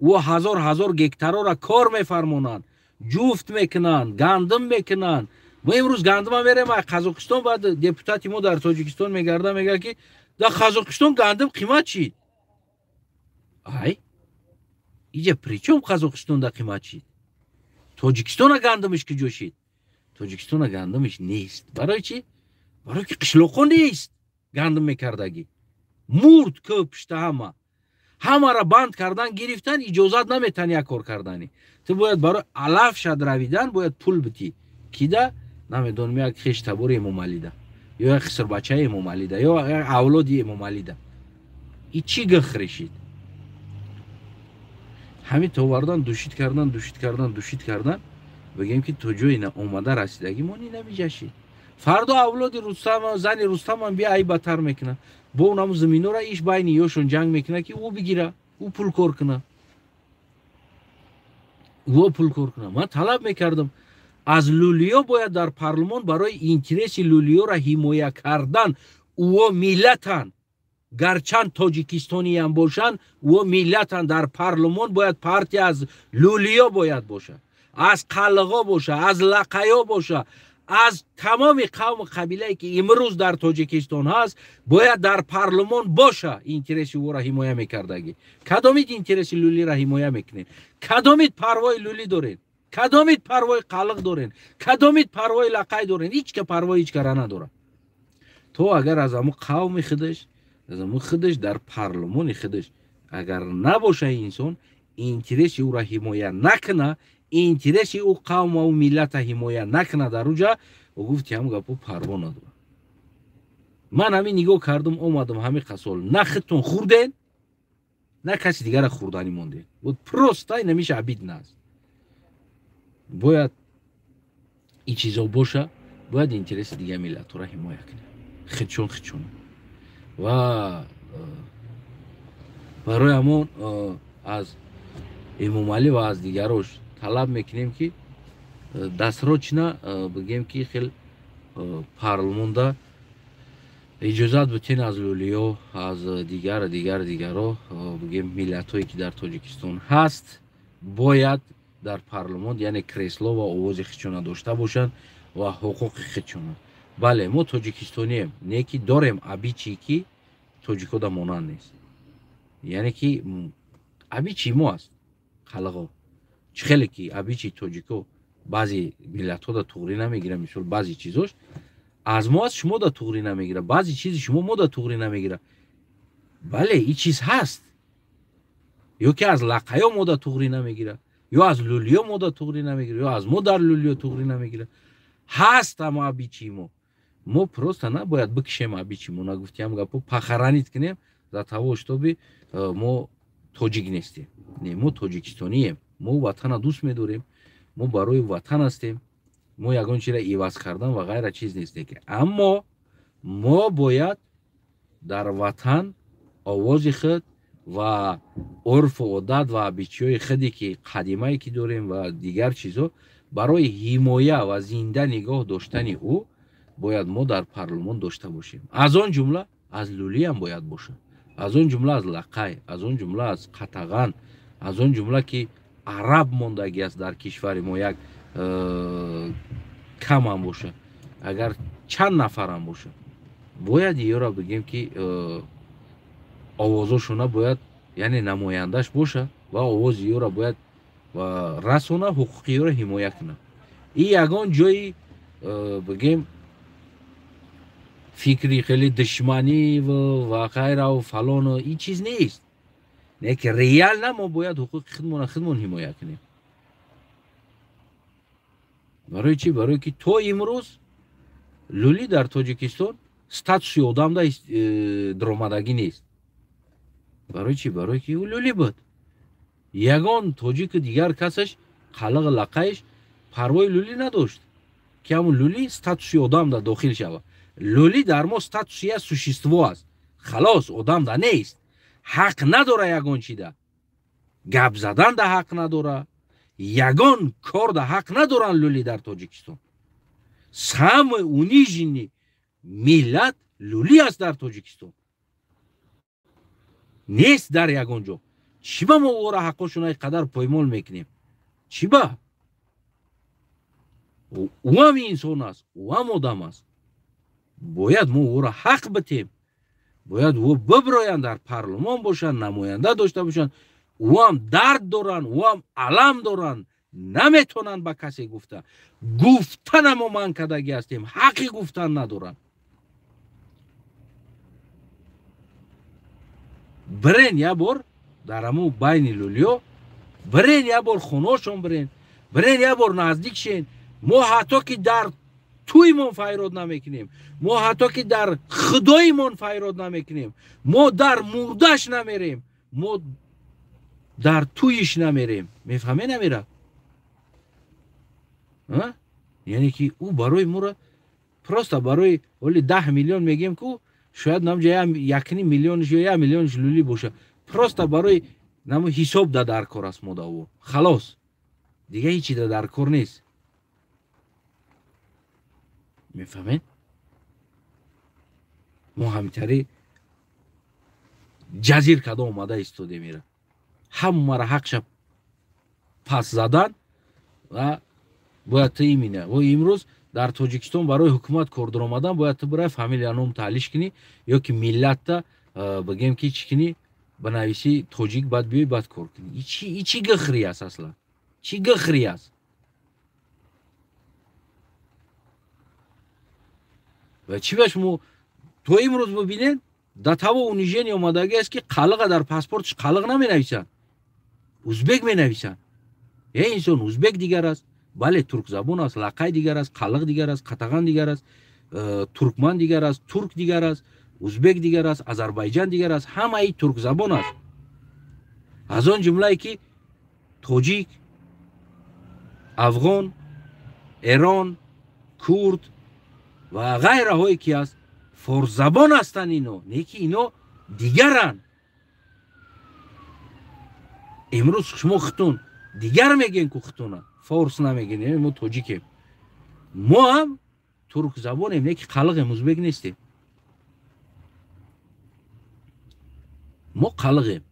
Ӯ ҳазор ҳазор гектарора кор мефармонанд, ҷуфт мекунанд, гандум мекунанд. Мо имрӯз гандума мерем аз Қазоқистон, баъд депутати мо дар Тоҷикистон мегарда, мегӯяд ки дар Қазоқистон гандум қимат шид. Ай, иҷа при чём Қазоқистон да қимат шид? Тоҷикистона гандумиш куҷо шид? Тоҷикистона гандумиш нест. Барои чӣ? Барои ки қишлоқҳо нест гандум мекардагӣ. Мурд кӯ пишта ҳама. Ҳамаро банд кардан гирифтан, иҷозат наметан як кор кардани. Ту бояд барои алаф шад равидан бояд пул битӣ. Кида? Намедонам, як хештабори Эмомалида, ё як хисрбачаи Эмомалида, ё як авлоди Эмомалида. И чӣ гих решид? Ҳамин товардан душид кардан, душид кардан, душид кардан, бигем ки то ҷои на омада расидагӣ мо намиҷашид. Фардо авлоди Рустам, зани Рустамам бия ай батар мекунад. Бо унаму заминора иш байни ёшон ҷанг мекунад ки ӯ бигира, ӯ пул кор кунад. Ӯ пул кор кунад. Ман талаб мекардам аз лулиё бояд дар парлумон барои интереси лулиёра ҳимоя кардан, ӯ миллатанд. Гарчанд тоҷикистониям бошанд, ӯ миллатанд. Дар парлумон бояд партия аз лулиё бояд бошад, аз қалғо боша, аз лақаё боша, аз тамоми қавму қабилае ки имрӯз дар Тоҷикистон ҳаст бояд дар парлумон боша. Интереси ӯро ҳимоя мекардагӣ. Кадомид интереси лулиро ҳимоя мекунед? Кадомид парвои лулӣ доред? Кадомид парвои қалиқ доред? Кадомид парвои лақай доред? Ҳеҷ ка парвои ҳеҷ кара надорад. То агар аз ҳамун қавми худаш, аз ҳамун худаш дар парлумони худаш агар набоша инсон, интереси ӯро ҳимоя накуна, интереси ӯ қавму миллата ҳимоя накуна дар уҷа, ӯ гуфти ҳам гапо парво надорад. Ман ҳамин нигоҳ кардам, омадам ҳамин қасол, на худтон хӯрден, на каси дигара хӯрданӣ монден. Вот просто инамиша обидно аст. Бояд Ин чизо боша, бояд интереси дигар миллатҳоро ҳимоя кунем, худшон худшон. Ва барои ҳамон аз Эмомалӣ ва аз дигарош талаб мекунем, ки дастрочна бигем, ки хел парлумонда иҷозат бутен аз лӯлиё, аз дигар дигар дигаро, бигем, миллатҳое ки дар Тоҷикистон ҳаст, бояд дар парлумон, яъне кресло ва овози худшона дошта бошанд ва ҳуқуқи худшона. Бале, мо тоҷикистонием, не ки дорем обычай, ки тоҷикода монанд нест, яъне ки обычай мо аст қалғо. Чӣ хеле ки обычай тоҷико баъзе миллатҳода туғрӣ намегирад, мисол, баъзе чизош аз мо аст, шумо да туғрӣ намегирад, баъзе чизи шумо мо да туғрӣ намегирад. Бале, ин чиз ҳаст. Ё ки аз лақаё мо да туғрӣ намегирад, ё аз лӯлиё мо да туғрӣ намегирад, ё аз мо дар лӯлиё туғрӣ намегирад. Ҳаст ама обычай мо. Мо просто набояд бикишем обычай мо, нагуфтиам гапо, похоронить кунем за того, чтобы мо тоҷик нестем. Не, мо тоҷикистонием, мо ватана дӯст медорем, мо барои ватан ҳастем, мо ягон чизро иваз кардан ва ғайра чиз нестем. Аммо мо бояд дар ватан овози худ ва урфу одат ва обычай ҳои худе, ки қадимае ки дорем, ва дигар чизҳо барои ҳимоя ва зинда нигоҳ доштани ӯ бояд мо дар парлумон дошта бошем. Аз он ҷумла аз лӯлиам бояд бошад, аз он ҷумла аз лақай, аз он ҷумла аз қатаған, аз он ҷумла ки араб мондагӣ аст дар кишвари мо, як камам бошад, агар чанд нафарам бошад, бояд ёра бигем, ки овозошона бояд, яъне намояндаш боша ва овози ёра бояд расона, ҳуқуқи ёра ҳимоя кунад. И ягон ҷои бигем фикри хеле душманӣ ва ғайраву фалону ин чиз нест, не ки реально мо бояд ҳуқуқи худмона худмон ҳимоя кунем. Барои чӣ? Барое ки то имрӯз лӯлӣ дар Тоҷикистон статуси одамда даромадагӣ нест. Барои чӣ? Барое ки ӯ лӯлӣ буд. Ягон тоҷику дигар касаш, қалиғу лақаиш парвои лӯлӣ надошт, ки ҳамун лӯлӣ статуси одамда дохил шавад. Лӯлӣ дар мо статуси як существо аст, халос, одамда нест, ҳақ надора, ягон чида гап заданда ҳақ надора, ягон корда ҳақ надоранд лӯлӣ дар Тоҷикистон. Самый униженный миллат лӯлӣ аст дар Тоҷикистон, нест дар ягон ҷо. Чӣ ба мо ӯро ҳаққошона қадар поймол мекунем? Чӣ ба? Ӯ ҳам инсон аст, ӯ ҳам одам аст. Бояд мо ӯро ҳақ битем, бояд ӯ биброянд, дар парлумон бошанд, намоянда дошта бошанд. Ӯ ҳам дард доранд, ӯ ҳам алам доранд, наметонанд ба касе гуфта. Гуфтанамо манъ кардагӣ ҳастем, ҳаққи гуфтан надоранд. Бирен як бор дар ҳамун байни лӯлиё, бирен як бор хонаошон, бирен, бирен як бор наздик шен. Мо ҳатто ки дар тӯймон файрод намекунем, мо ҳатто ки дар худоимон файрод намекунем, мо дар мурдаш намерем, мо дар тӯйиш намерем. Мефаҳме намера? Яъне ки ӯ барои моро просто барои оли 10 миллион мегем ку, шояд намҷа 1,5 миллионш ё 1 миллионш лӯлӣ боша, просто барои намо ҳисоб да дар кор аст мода ӯ, халос, дига ҳечи да дар кор нест. Мефаҳмед? Мо ҳамитари ҷазир када омада истодем, ира ҳамаро ҳақша пас задан ва бояд ту имина. Во имрӯз дар Тоҷикистон барои ҳукумат кор даромадан бояд ту бирай фамилия ном таълиш кунӣ ё ки миллатта бигем ки чӣ кунӣ, банависӣ тоҷик, баъд биёй, баъд кор кунӣ. И чӣ гихри аст аслан? Чӣ гихри аст? Ва чӣ ба шумо то имрӯз бибинед, до того унижение омадагӣ аст, ки қалиға дар паспортш қалиқ наменависанд, узбек менависанд. Е инсон узбек дигар аст, бале, туркзабон аст, лақай дигар аст, қалиқ дигар аст, қатаған дигар аст, туркман дигар аст, турк дигар аст, узбек дигар аст, азарбайҷан дигар аст, ҳамаи туркзабон аст, аз он ҷумлае ки тоҷик, афғон, эрон. курд ва ғайраҳое ки аст, форсзабон ҳастанд ино, не ки ино дигаранд. Имрӯз шумо хитун дигар мегӯем ку хитуна, форс намегӯем, мо тоҷикем. Мо ҳам туркзабонем, не ки қалиқем, узбек нестем. Мо қалиқем.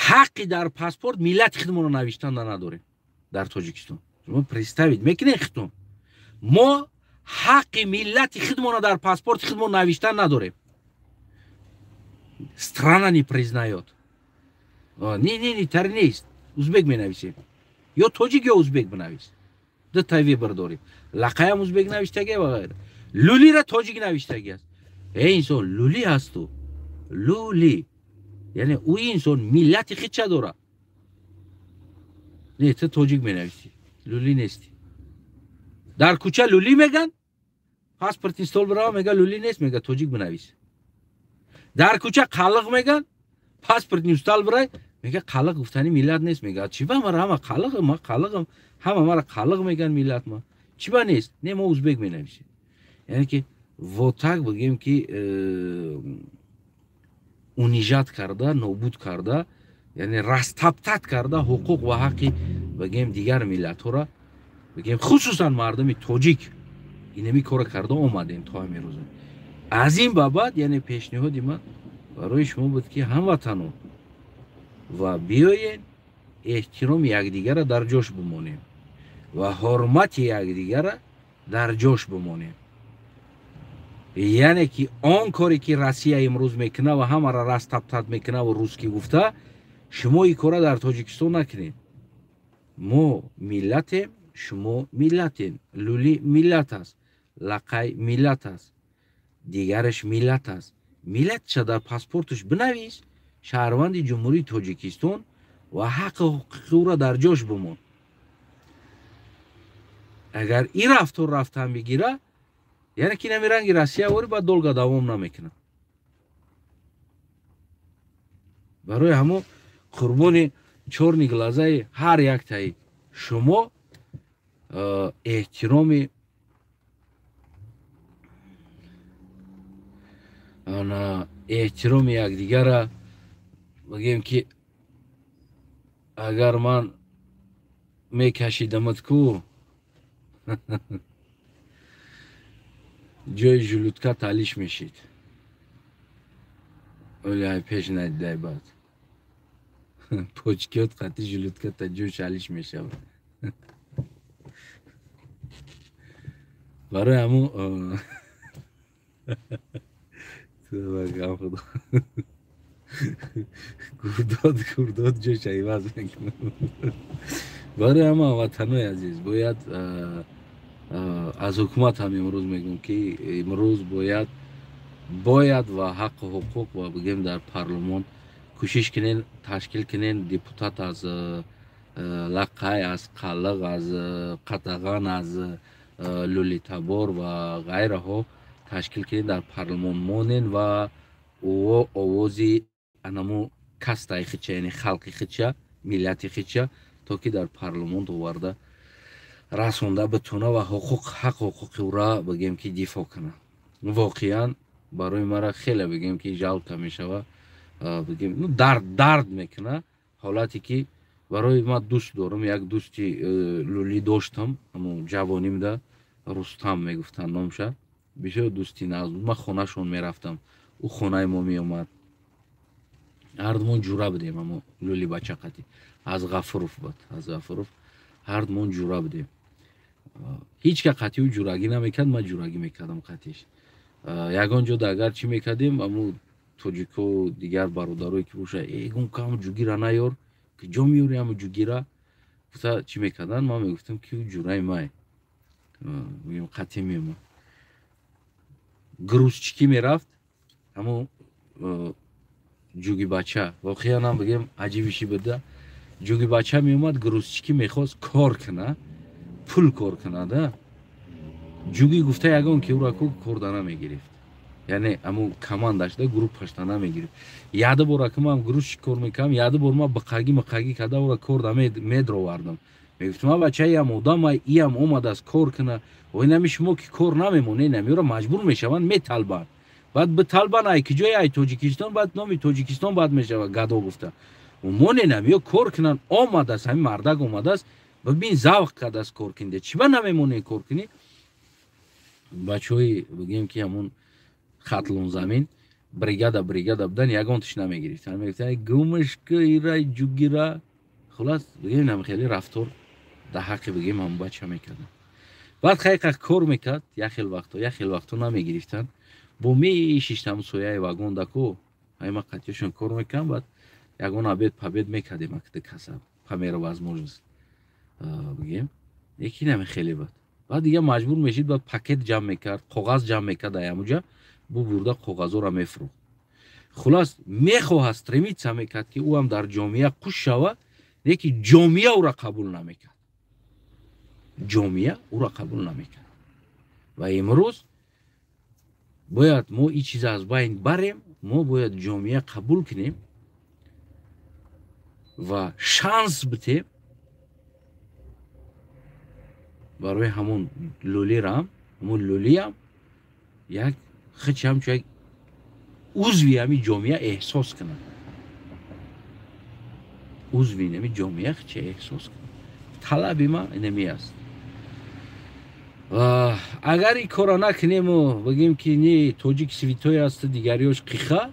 Ҳаққи дар паспорт миллати худмонро навиштан надорем дар Тоҷикистон. Шумо представить мекунед хитун? Мо ҳаққи миллати худмонро дар паспорти худмон навиштан надорем. Страна не признаёт. Не, не, не, тари нест. Узбек менависем. Ё тоҷик, ё узбек бинавис. Ду та выбор дорем. Лақаям узбек навиштагӣ ва ғайра. Лулира тоҷик навиштагӣ аст. Эй инсон, лули ҳасту. Лули. Яъне ӯ инсон миллати худша дорад. Не, ту тоҷик менависӣ. Лули нестӣ. Дар кӯча лули меган, паспортный стол бирава, мега лули нест, мега тоҷик бинавис. Дар кӯча қалиқ меган, паспортный стол бирай, мега қалиқ гуфтани миллат нест, мега чӣ ба мара ҳама қалиқам, ма қалиқам, ҳама мара қалиқ меган миллат ма. Чӣ ба нест? Не, мо узбек менависем. Яъне ки вот так бигем ки унижать карда, нобуд карда, яъне растоптать карда ҳуқуқ ва ҳаққи бигем дигар миллатҳоро, бигем хусусан мардуми тоҷик инами кора карда омадем то ҳамин рӯза. Аз ин ба баъд, яъне пешниҳоди ман барои шумо буд ки ҳамватанон ва биёед эҳтироми якдигарро дар ҷош бимонем ва ҳурмати якдигарро дар ҷош бимонем. Яъне ки он коре ки Россия имрӯз мекунад ва ҳамаро растоптать мекунад ва русский гуфта, шумо ин кора дар Тоҷикистон накунед. Мо миллатем, шумо миллатем. Лули миллат аст, лақай миллат аст, дигараш миллат аст. Миллатша дар паспорташ бинавис, шаҳрванди Ҷумҳурии Тоҷикистон ва ҳаққи ҳуқуқи ӯро дар ҷош бимон. Агар ин рафтор рафтан бигира, яъне ки нами ранги Россия вори баъд долго давом намекунад. Барои ҳамо қурбони чорни глазаи ҳар яктаи шумо эҳтироми эҳтироми якдигара бигем ки агар ман мекашидамат ку ҷои желудка талиш мешид. Оли ай пеш надидай баъд. Почкиёт қати желудка та ҷош алиш мешавад. Барои ҳамун гурдод ҷош иваз мекунад. Барои ҳама ватанои азиз бояд аз ҳукумат ҳам имрӯз мегӯм ки имрӯз бояд ва ҳаққу ҳуқуқ ва бигем дар парлумон кӯшиш кунен, ташкил кунен депутат аз лақай, аз қалиқ, аз қатаған, аз лулитабор ва ғайраҳо ташкил кунен, дар парлумон монен ва овози анамо кастаи хича, яъне халқи хича, миллати хича то ки дар парлумон оварда расонда битона ва ҳуқуқ, ҳақ ҳуқуқи ӯра бигем ки дифоъ кунад. Воқеан барои мара хеле бигем ки жалко мешава, бигем ну дард мекуна ҳолате ки барои ман дӯст дорам, як дӯсти лулӣ доштам, ҳамон ҷавонимда Рустам мегуфтанд номша, бисёр дӯсти нағз буд. Ман хонашон мерафтам, ӯ хонаи мо меомад, ҳардумон ҷура будем, ҳамо лули бача қати аз Ғафуров буд, аз Ғафуров ҳардумон ҷура будем. Ҳеҷ ка қати ӯ ҷурагӣ намекард, ман ҷурагӣ мекардам қатиш. Ягон ҷода агар чӣ мекардем, ҳамо тоҷико дигар бародарое ки боша, эгон кам ҷугира наёр, ки ҷо меёри ҳамо ҷугира гуфта чӣ мекарданд, ман мегуфтам ки ӯ ҷураи май, мегӯем қатӣ меомад. Грузчикӣ мерафт, ҳамо ҷуги бача, воқеан ҳам бигем аҷибиши буда, ҷуги бача меомад, грузчикӣ мехост кор куна, пул кор кунада. Ҷуги гуфта ягон ки ӯра ку корда намегирифт, яъне ҳамун командашда, группашда намегирифт. Яде бора ки ман грузчик кор мекардам, яде бор ман биқагӣ миқагӣ карда ӯра корда медровардам. Мегуфтам, а бача, иам одама, иам омадааст кор куна. Ой, нами шумо ки кор намемонед, намиёра маҷбур мешаванд, металбанд. Баъд биталбанд, ай киҷое, ай Тоҷикистон, баъд номи Тоҷикистон бад мешавад, гадо гуфта. Моне намиё кор кунанд, омадааст, ҳамин мардак омадааст, бибин, завқ кардааст кор кунде. Чӣ ба намемонед кор кунӣ? Бачаҳои, бигем ки, ҳамун Хатлонзамин бригада бригада будан, ягон тиш намегирифтанд, мегуфтанд: «Гумашка, ирай ҷугира». Хулас, бигем, нам хеле рафтор дар ҳаққи, бигем, ҳамун бача мекарданд. Баъд хайқа кор мекард, як хел вақто, як хел вақто намегирифтанд. Бо мешиштам сояи вагондаку, айма қатиёшон кор мекардам. Баъд ягон обед пабед мекардем, акда каса по мере возможность, бигем, яки нами хеле. Баъд дига маҷбур мешид, баъд пакет ҷамъ мекард, коғаз ҷамъ мекард, аямуҷа бу бурда коғазҳоро мефурӯхт. Хулас, мехоҳад, стремиться мекард, ки ӯ ҳам дар ҷомеа қуш шава, леки ҷомеа ӯро қабул намекард, ҷомеа ӯро қабул намекард. Ва имрӯз бояд мо ин чиза аз байн барем. Мо бояд ҷомеа қабул кунем ва шанс битем барои ҳамун лӯлирам, ҳамун лӯлиам як хичи ҳамчун як узви ҳами ҷомеа эҳсос кунад, узви ҳами ҷомеа хичи эҳсос кунад. Талаби ман инами аст. Ва агар ин корро накунему бигем, ки не, тоҷик святой асту дигариёш қиха,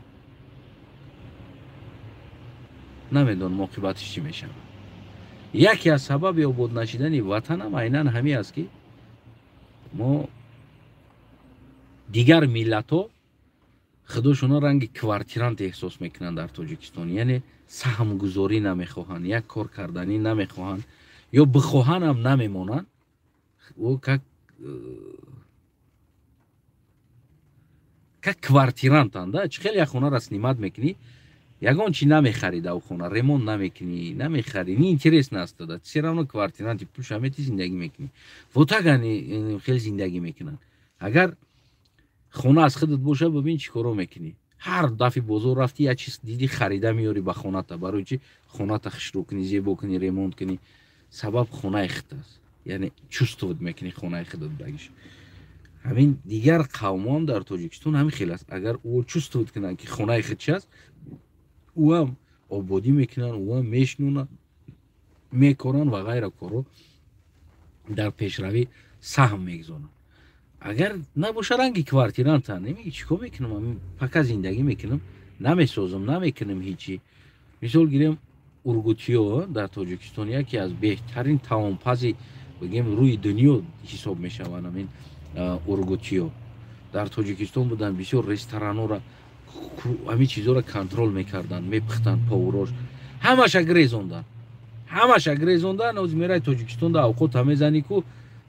намедонам, оқибатиш чӣ мешавад. Яке аз сабаби обод нашидани ватанам айнан ҳамин аст, ки мо дигар миллатҳо худошона ранги квартирант эҳсос мекунанд дар Тоҷикистон, яъне саҳмгузорӣ намехоҳанд, як кор карданӣ намехоҳанд ё бихоҳанам намемонанд. Ӯ как квартирантанд, да. Чӣ хеле як хонаро снимать мекунӣ, ягон чи намехарӣ, дар хона ремонт намекунӣ, намехарӣ, неинтересно аст, да, все равно квартиранти, пулша мети, зиндагӣ мекунӣ. Вот так они хеле зиндагӣ мекунанд. Агар хона аз худат боша, бибин, чӣ коро мекунӣ. Ҳар дафъи бозор рафтӣ, як чиз дидӣ, харида меёрӣ ба хоната. Барои чи? Хоната хушрӯ кунӣ, зебо кунӣ, ремонт кунӣ. Сабаб хонаи худ аст, яъне чувствовать мекунӣ хонаи худат багиш. Ҳамин дигар қавмон дар Тоҷикистон ҳамин хел аст. Агар ӯ чувствовать кунанд, ки хонаи худ чи аст, ӯам ободӣ мекунанд, ӯам мешнонанд, мекоранд ва ғайра корро дар пешравӣ саҳм мегузоранд. Агар набоша, ранги квартиранта немеги: «Чӣ кор мекунам? Пока зиндагӣ мекунам, намесозам, намекунам ҳичи». Мисол гирем, ургутиё дар Тоҷикистон яке аз беҳтарин таомпази, бигем, рӯи дунё ҳисоб мешаванд. Амин ургутиё дар Тоҷикистон буданд, бисёр ресторанҳоро, ҳамин чизҳоро контроль мекарданд, мепухтанд, поварош ҳамаша гирезондан, ҳамаша гирезондан. Ҳозир мерай Тоҷикистон, да авқота мезанӣ ку,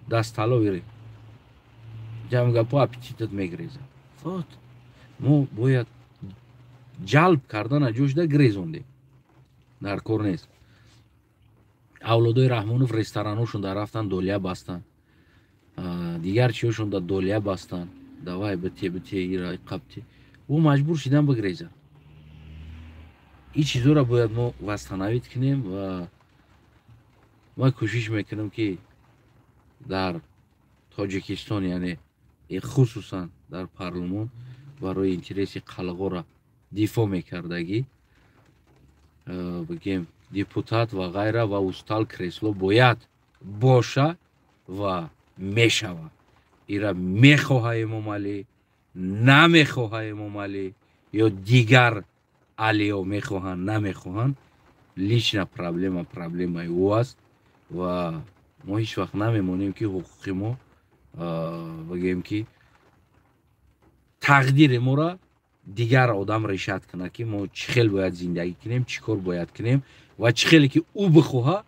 дастало ире ҷамъгапо, аппетитат мегирезад. Вот мо бояд ҷалб кардана ҷошда гирезондем, дар кор нест. Авлодои Раҳмонов ресторанҳошон да рафтан, долия бастанд, дигар чиҳошон да долия бастанд. Давай, бите, бите, ира қабти, ӯ маҷбур шидан бигрезад. Ин чизҳоро бояд мо восстановить кунем. Ва ман кӯшиш мекунам, ки дар Тоҷикистон, яъне хусусан дар парлумон, барои интереси қалғора дифоъ мекардагӣ, бигем, депутат ва ғайра ва устал кресло бояд боша ва мешава. Ира мехоҳа Эмомалӣ, намехоҳа Эмомалӣ ё дигар алиё мехоҳанд, намехоҳанд, лична проблема, проблемаи ӯ аст. Ва мо ҳеҷ вақт намемонем, ки ҳуқуқи мо, бигем, ки тақдири моро дигар одам решать кунад, ки мо чӣ хел бояд зиндагӣ кунем, чӣ кор бояд кунем ва чӣ хеле ки ӯ бихоҳа,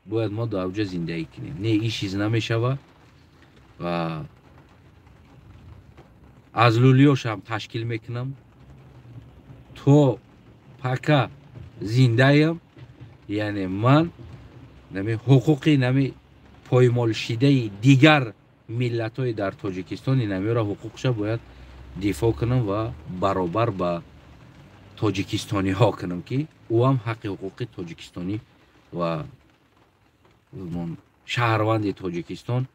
бояд мо дар оҷа зиндагӣ кунем. Не, ин чиз намешава. Ва аз лӯлиёшам ташкил мекунам то пока зиндаям, яъне ман нами ҳуқуқи нами поймолшидаи дигар миллатҳои дар Тоҷикистон, инамиёра ҳуқуқша бояд дифоъ кунам ва баробар ба тоҷикистониҳо кунам, ки ӯ ҳам ҳаққи ҳуқуқи тоҷикистонӣ ва Шаҳрванди Тоҷикистон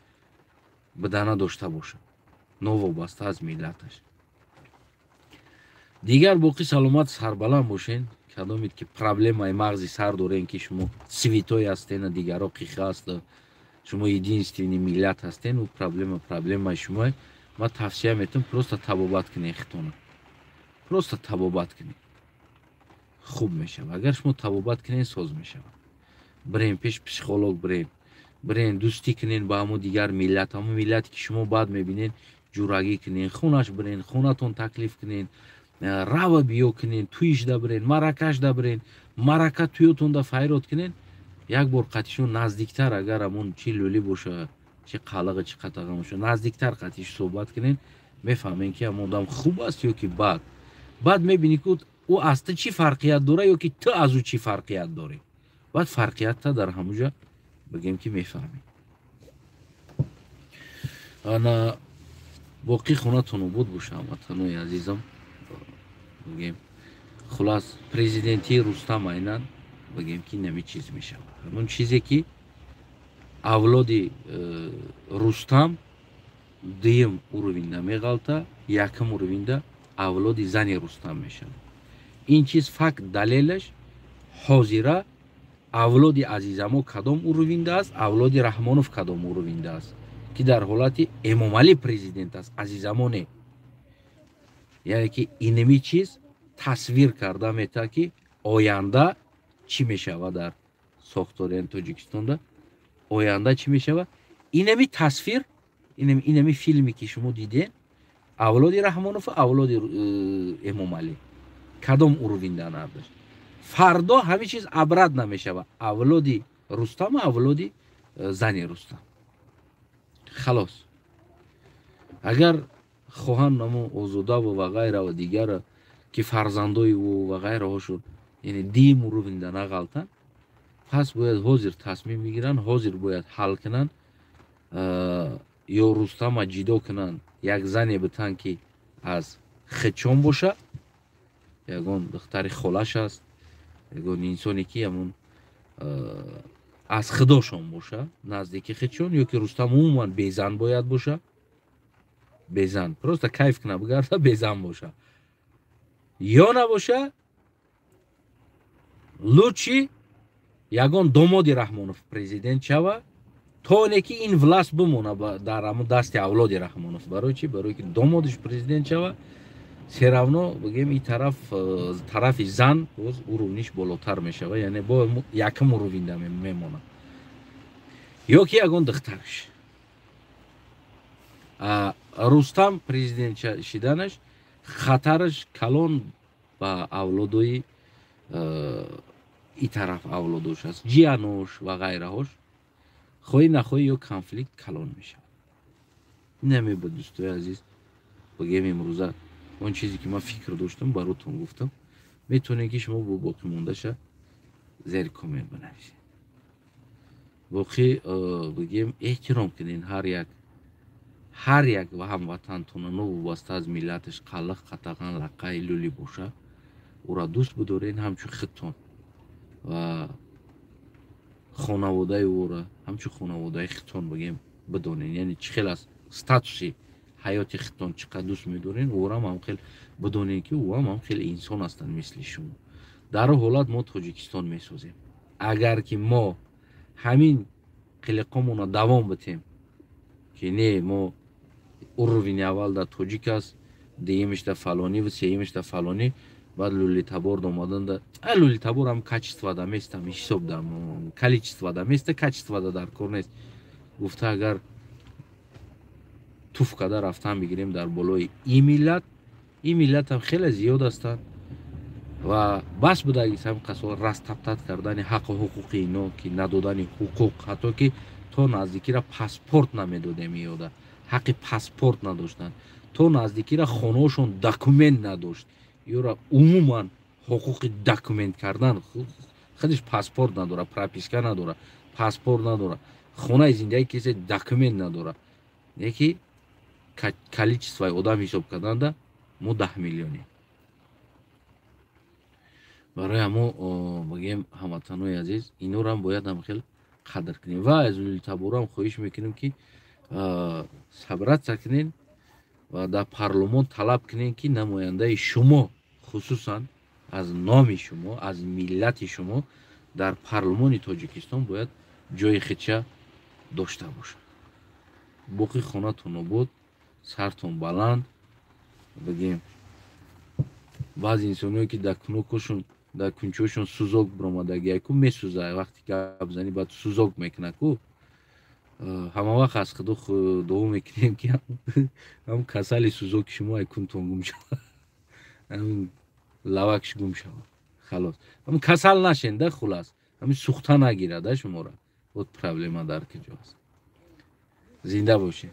бидана дошта бошад, новобаста аз миллаташ. Дигар боқӣ саломат, сарбаланд бошен. Кадомед ки проблемаи мағзи сар дорен, ки шумо святой ҳастена, дигаро қиха аст, шумо единственный миллат ҳастен, ӯ проблема проблемаи шумо. Ман тавсия метавам, просто табобат кунед хитона, просто табобат кунед, хуб мешавад. Агар шумо табобат кунед, соз мешавад. Бирен пеш психолог, бирен дӯстӣ кунен ба ҳамун дигар миллат, ҳамун миллате ки шумо баъд мебинед, ҷурагӣ кунен, хунаш бирен, хонатон таклиф кунен, рава биё кунен, туишда бирен, маъракашда бирен, маърака туётонда файрод кунен. Як бор қатишон наздиктар, агар ҳамун чи лӯлӣ боша, чи қалиға, чи қатаға боша, наздиктар қатиш суҳбат кунен, мефаҳмем, ки ҳамон одам хуб аст ё ки бад. Баъд мебинӣ, ки ӯ аз ту чӣ фарқият дора ё ки ту аз ӯ чӣ фарқият дорӣ. Баъд фарқиятта дар ҳамуҷа бигем, ки мефаҳмем. Ана боқӣ хонатон обод боша, ҳамватанои азизам. Бигем, хулас, президентии Рустам айнан, бигем, ки нами чиз мешавад, ҳамон чизе ки авлоди Рустам дуюм уровень да меғалта, якум уровень да авлоди зани Рустам мешавад. Ин чиз факт, далелаш ҳозира авлоди Азизамо кадом уровень да аст, авлоди Раҳмонов кадом уровень да аст, ки дар ҳолати Эмомалӣ президент аст, Азизамо не. Яъне ки инами чиз тасвир карда метавад, ки оянда чӣ мешавад дар сохтори Тоҷикистонда, оянда чӣ мешавад. Инами тасвир, инами филме ки шумо дидем, авлоди Раҳмонов, авлоди Эмомалӣ кадом уровень да нардошт. Фардо ҳамин чиз обратно мешавад: авлоди Рустам, авлоди зани Рустам. Халос, агар хоҳанд намо Озодаву ва ғайра ва дигара, ки фарзандои ӯ ва ғайраҳошон, яъне дим уровень да нағалтанд, пас бояд ҳозир тасмим бигиранд, ҳозир бояд ҳал кунанд: ё Рустама ҷидо кунанд, як зане битанд, ки аз хичон боша, ягон духтари холаш аст, ягон инсоне ки ҳамун аз худошон боша, наздики хичон, ё ки Рустам умуман безан бояд боша, безан, просто кайф куна, бигарда, безан боша. Ё набоша, лучше ягон домоди Раҳмонов президент шава, то оне ки ин власть бимона дар ҳамун дасти авлоди Раҳмонов. Барои чи? Барое ки домодиш президент шава, всё равно, бигем, и тараф, тарафи зан боз уровень иш болотар мешава, яъне бо якум уровень да мемонад, ё ки ягон духтараш. Рустам президент шиданаш хатараш калон ба авлодои и тараф, авлодош аст, ҷиянош ва ғайраҳош. Хоҳӣ нахоҳӣ, ё конфликт калон мешавад. Намебуд, дӯстои азиз, бигем, имрӯза он чизе ки ман фикр доштам, баротон гуфтам. Метавонед, ки шумо бо боқӣ мондаша зери коммент бинависед. Боқӣ, бигем, эҳтиром кунед ҳар як ҳамватантона, новобаста аз миллаташ, қалиқ, қатаған, лаққаи лӯлӣ боша, ӯра дӯст бидоред ҳамчун худтон ва хонаводаи ӯра ҳамчун хонаводаи худтон, бигем, бидонед. Яъне чӣ хел аст статуси ҳаёти худтон, чӣ қадр дӯст медоред, ӯрам ҳам хел бидонед, ки ӯам ҳам хеле инсон ҳастанд мисли шумо. Дар он ҳолат мо Тоҷикистон месозем. Агар ки мо ҳамин қилиқомонро давом битем, ки не, мо уровень аввал дар тоҷик аст, дуюмиш дар фалонӣ ва сеюмиш дар фалонӣ, баъд лӯлитабор омаданда, лӯлитабор ҳам качество да местам, ҳисоб да количество да места, качество да дар кор нест гуфта, агар туф када рафтан бигирем дар болои ин миллат, ин миллатам хеле зиёд ҳастанд ва бас будаги ҳам қасо растоптать кардани ҳаққу ҳуқуқи ино, ки надодани ҳуқуқ, ҳатто ки то наздикира паспорт намедодем, иёда ҳаққи паспорт надоштанд, то наздикира хонаошон документ надошт, ёра умуман ҳуқуқи документ кардан, худиш паспорт надора, прописка надора, паспорт надора, хонаи зиндагӣ кисе документ надора, яки количество и одам ҳисоб карданда мо 10 миллионем. Барои ҳамо, бигем, ҳамватанои азиз, инорам бояд ҳам хел Қадр кунем ва аз улитаборам хоҳиш мекунем, ки собраться кунен ва дар парлумон талаб кунем, ки намояндаи шумо, хусусан аз номи шумо, аз миллати шумо дар парлумони Тоҷикистон бояд ҷои худша дошта бошад. Боқӣ хонатон обод, сартон баланд. Бигем, баъзе инсоное, ки дар кунукошон, дар кунчошон сӯзок биромадагиаку, месӯза, вақте гап занӣ, баъд сӯзок мекуна ку. Ҳама вақт аз Худо дуо мекунем, ки ҳам касали сӯзоки шумо ай кунтон гум шавад, ҳамин лавакш гум шавад, халос, ҳам касал нашен да, хулас, ҳамин сӯхта нагирада шумора. Вот проблема дар куҷо аст. Зинда бошед.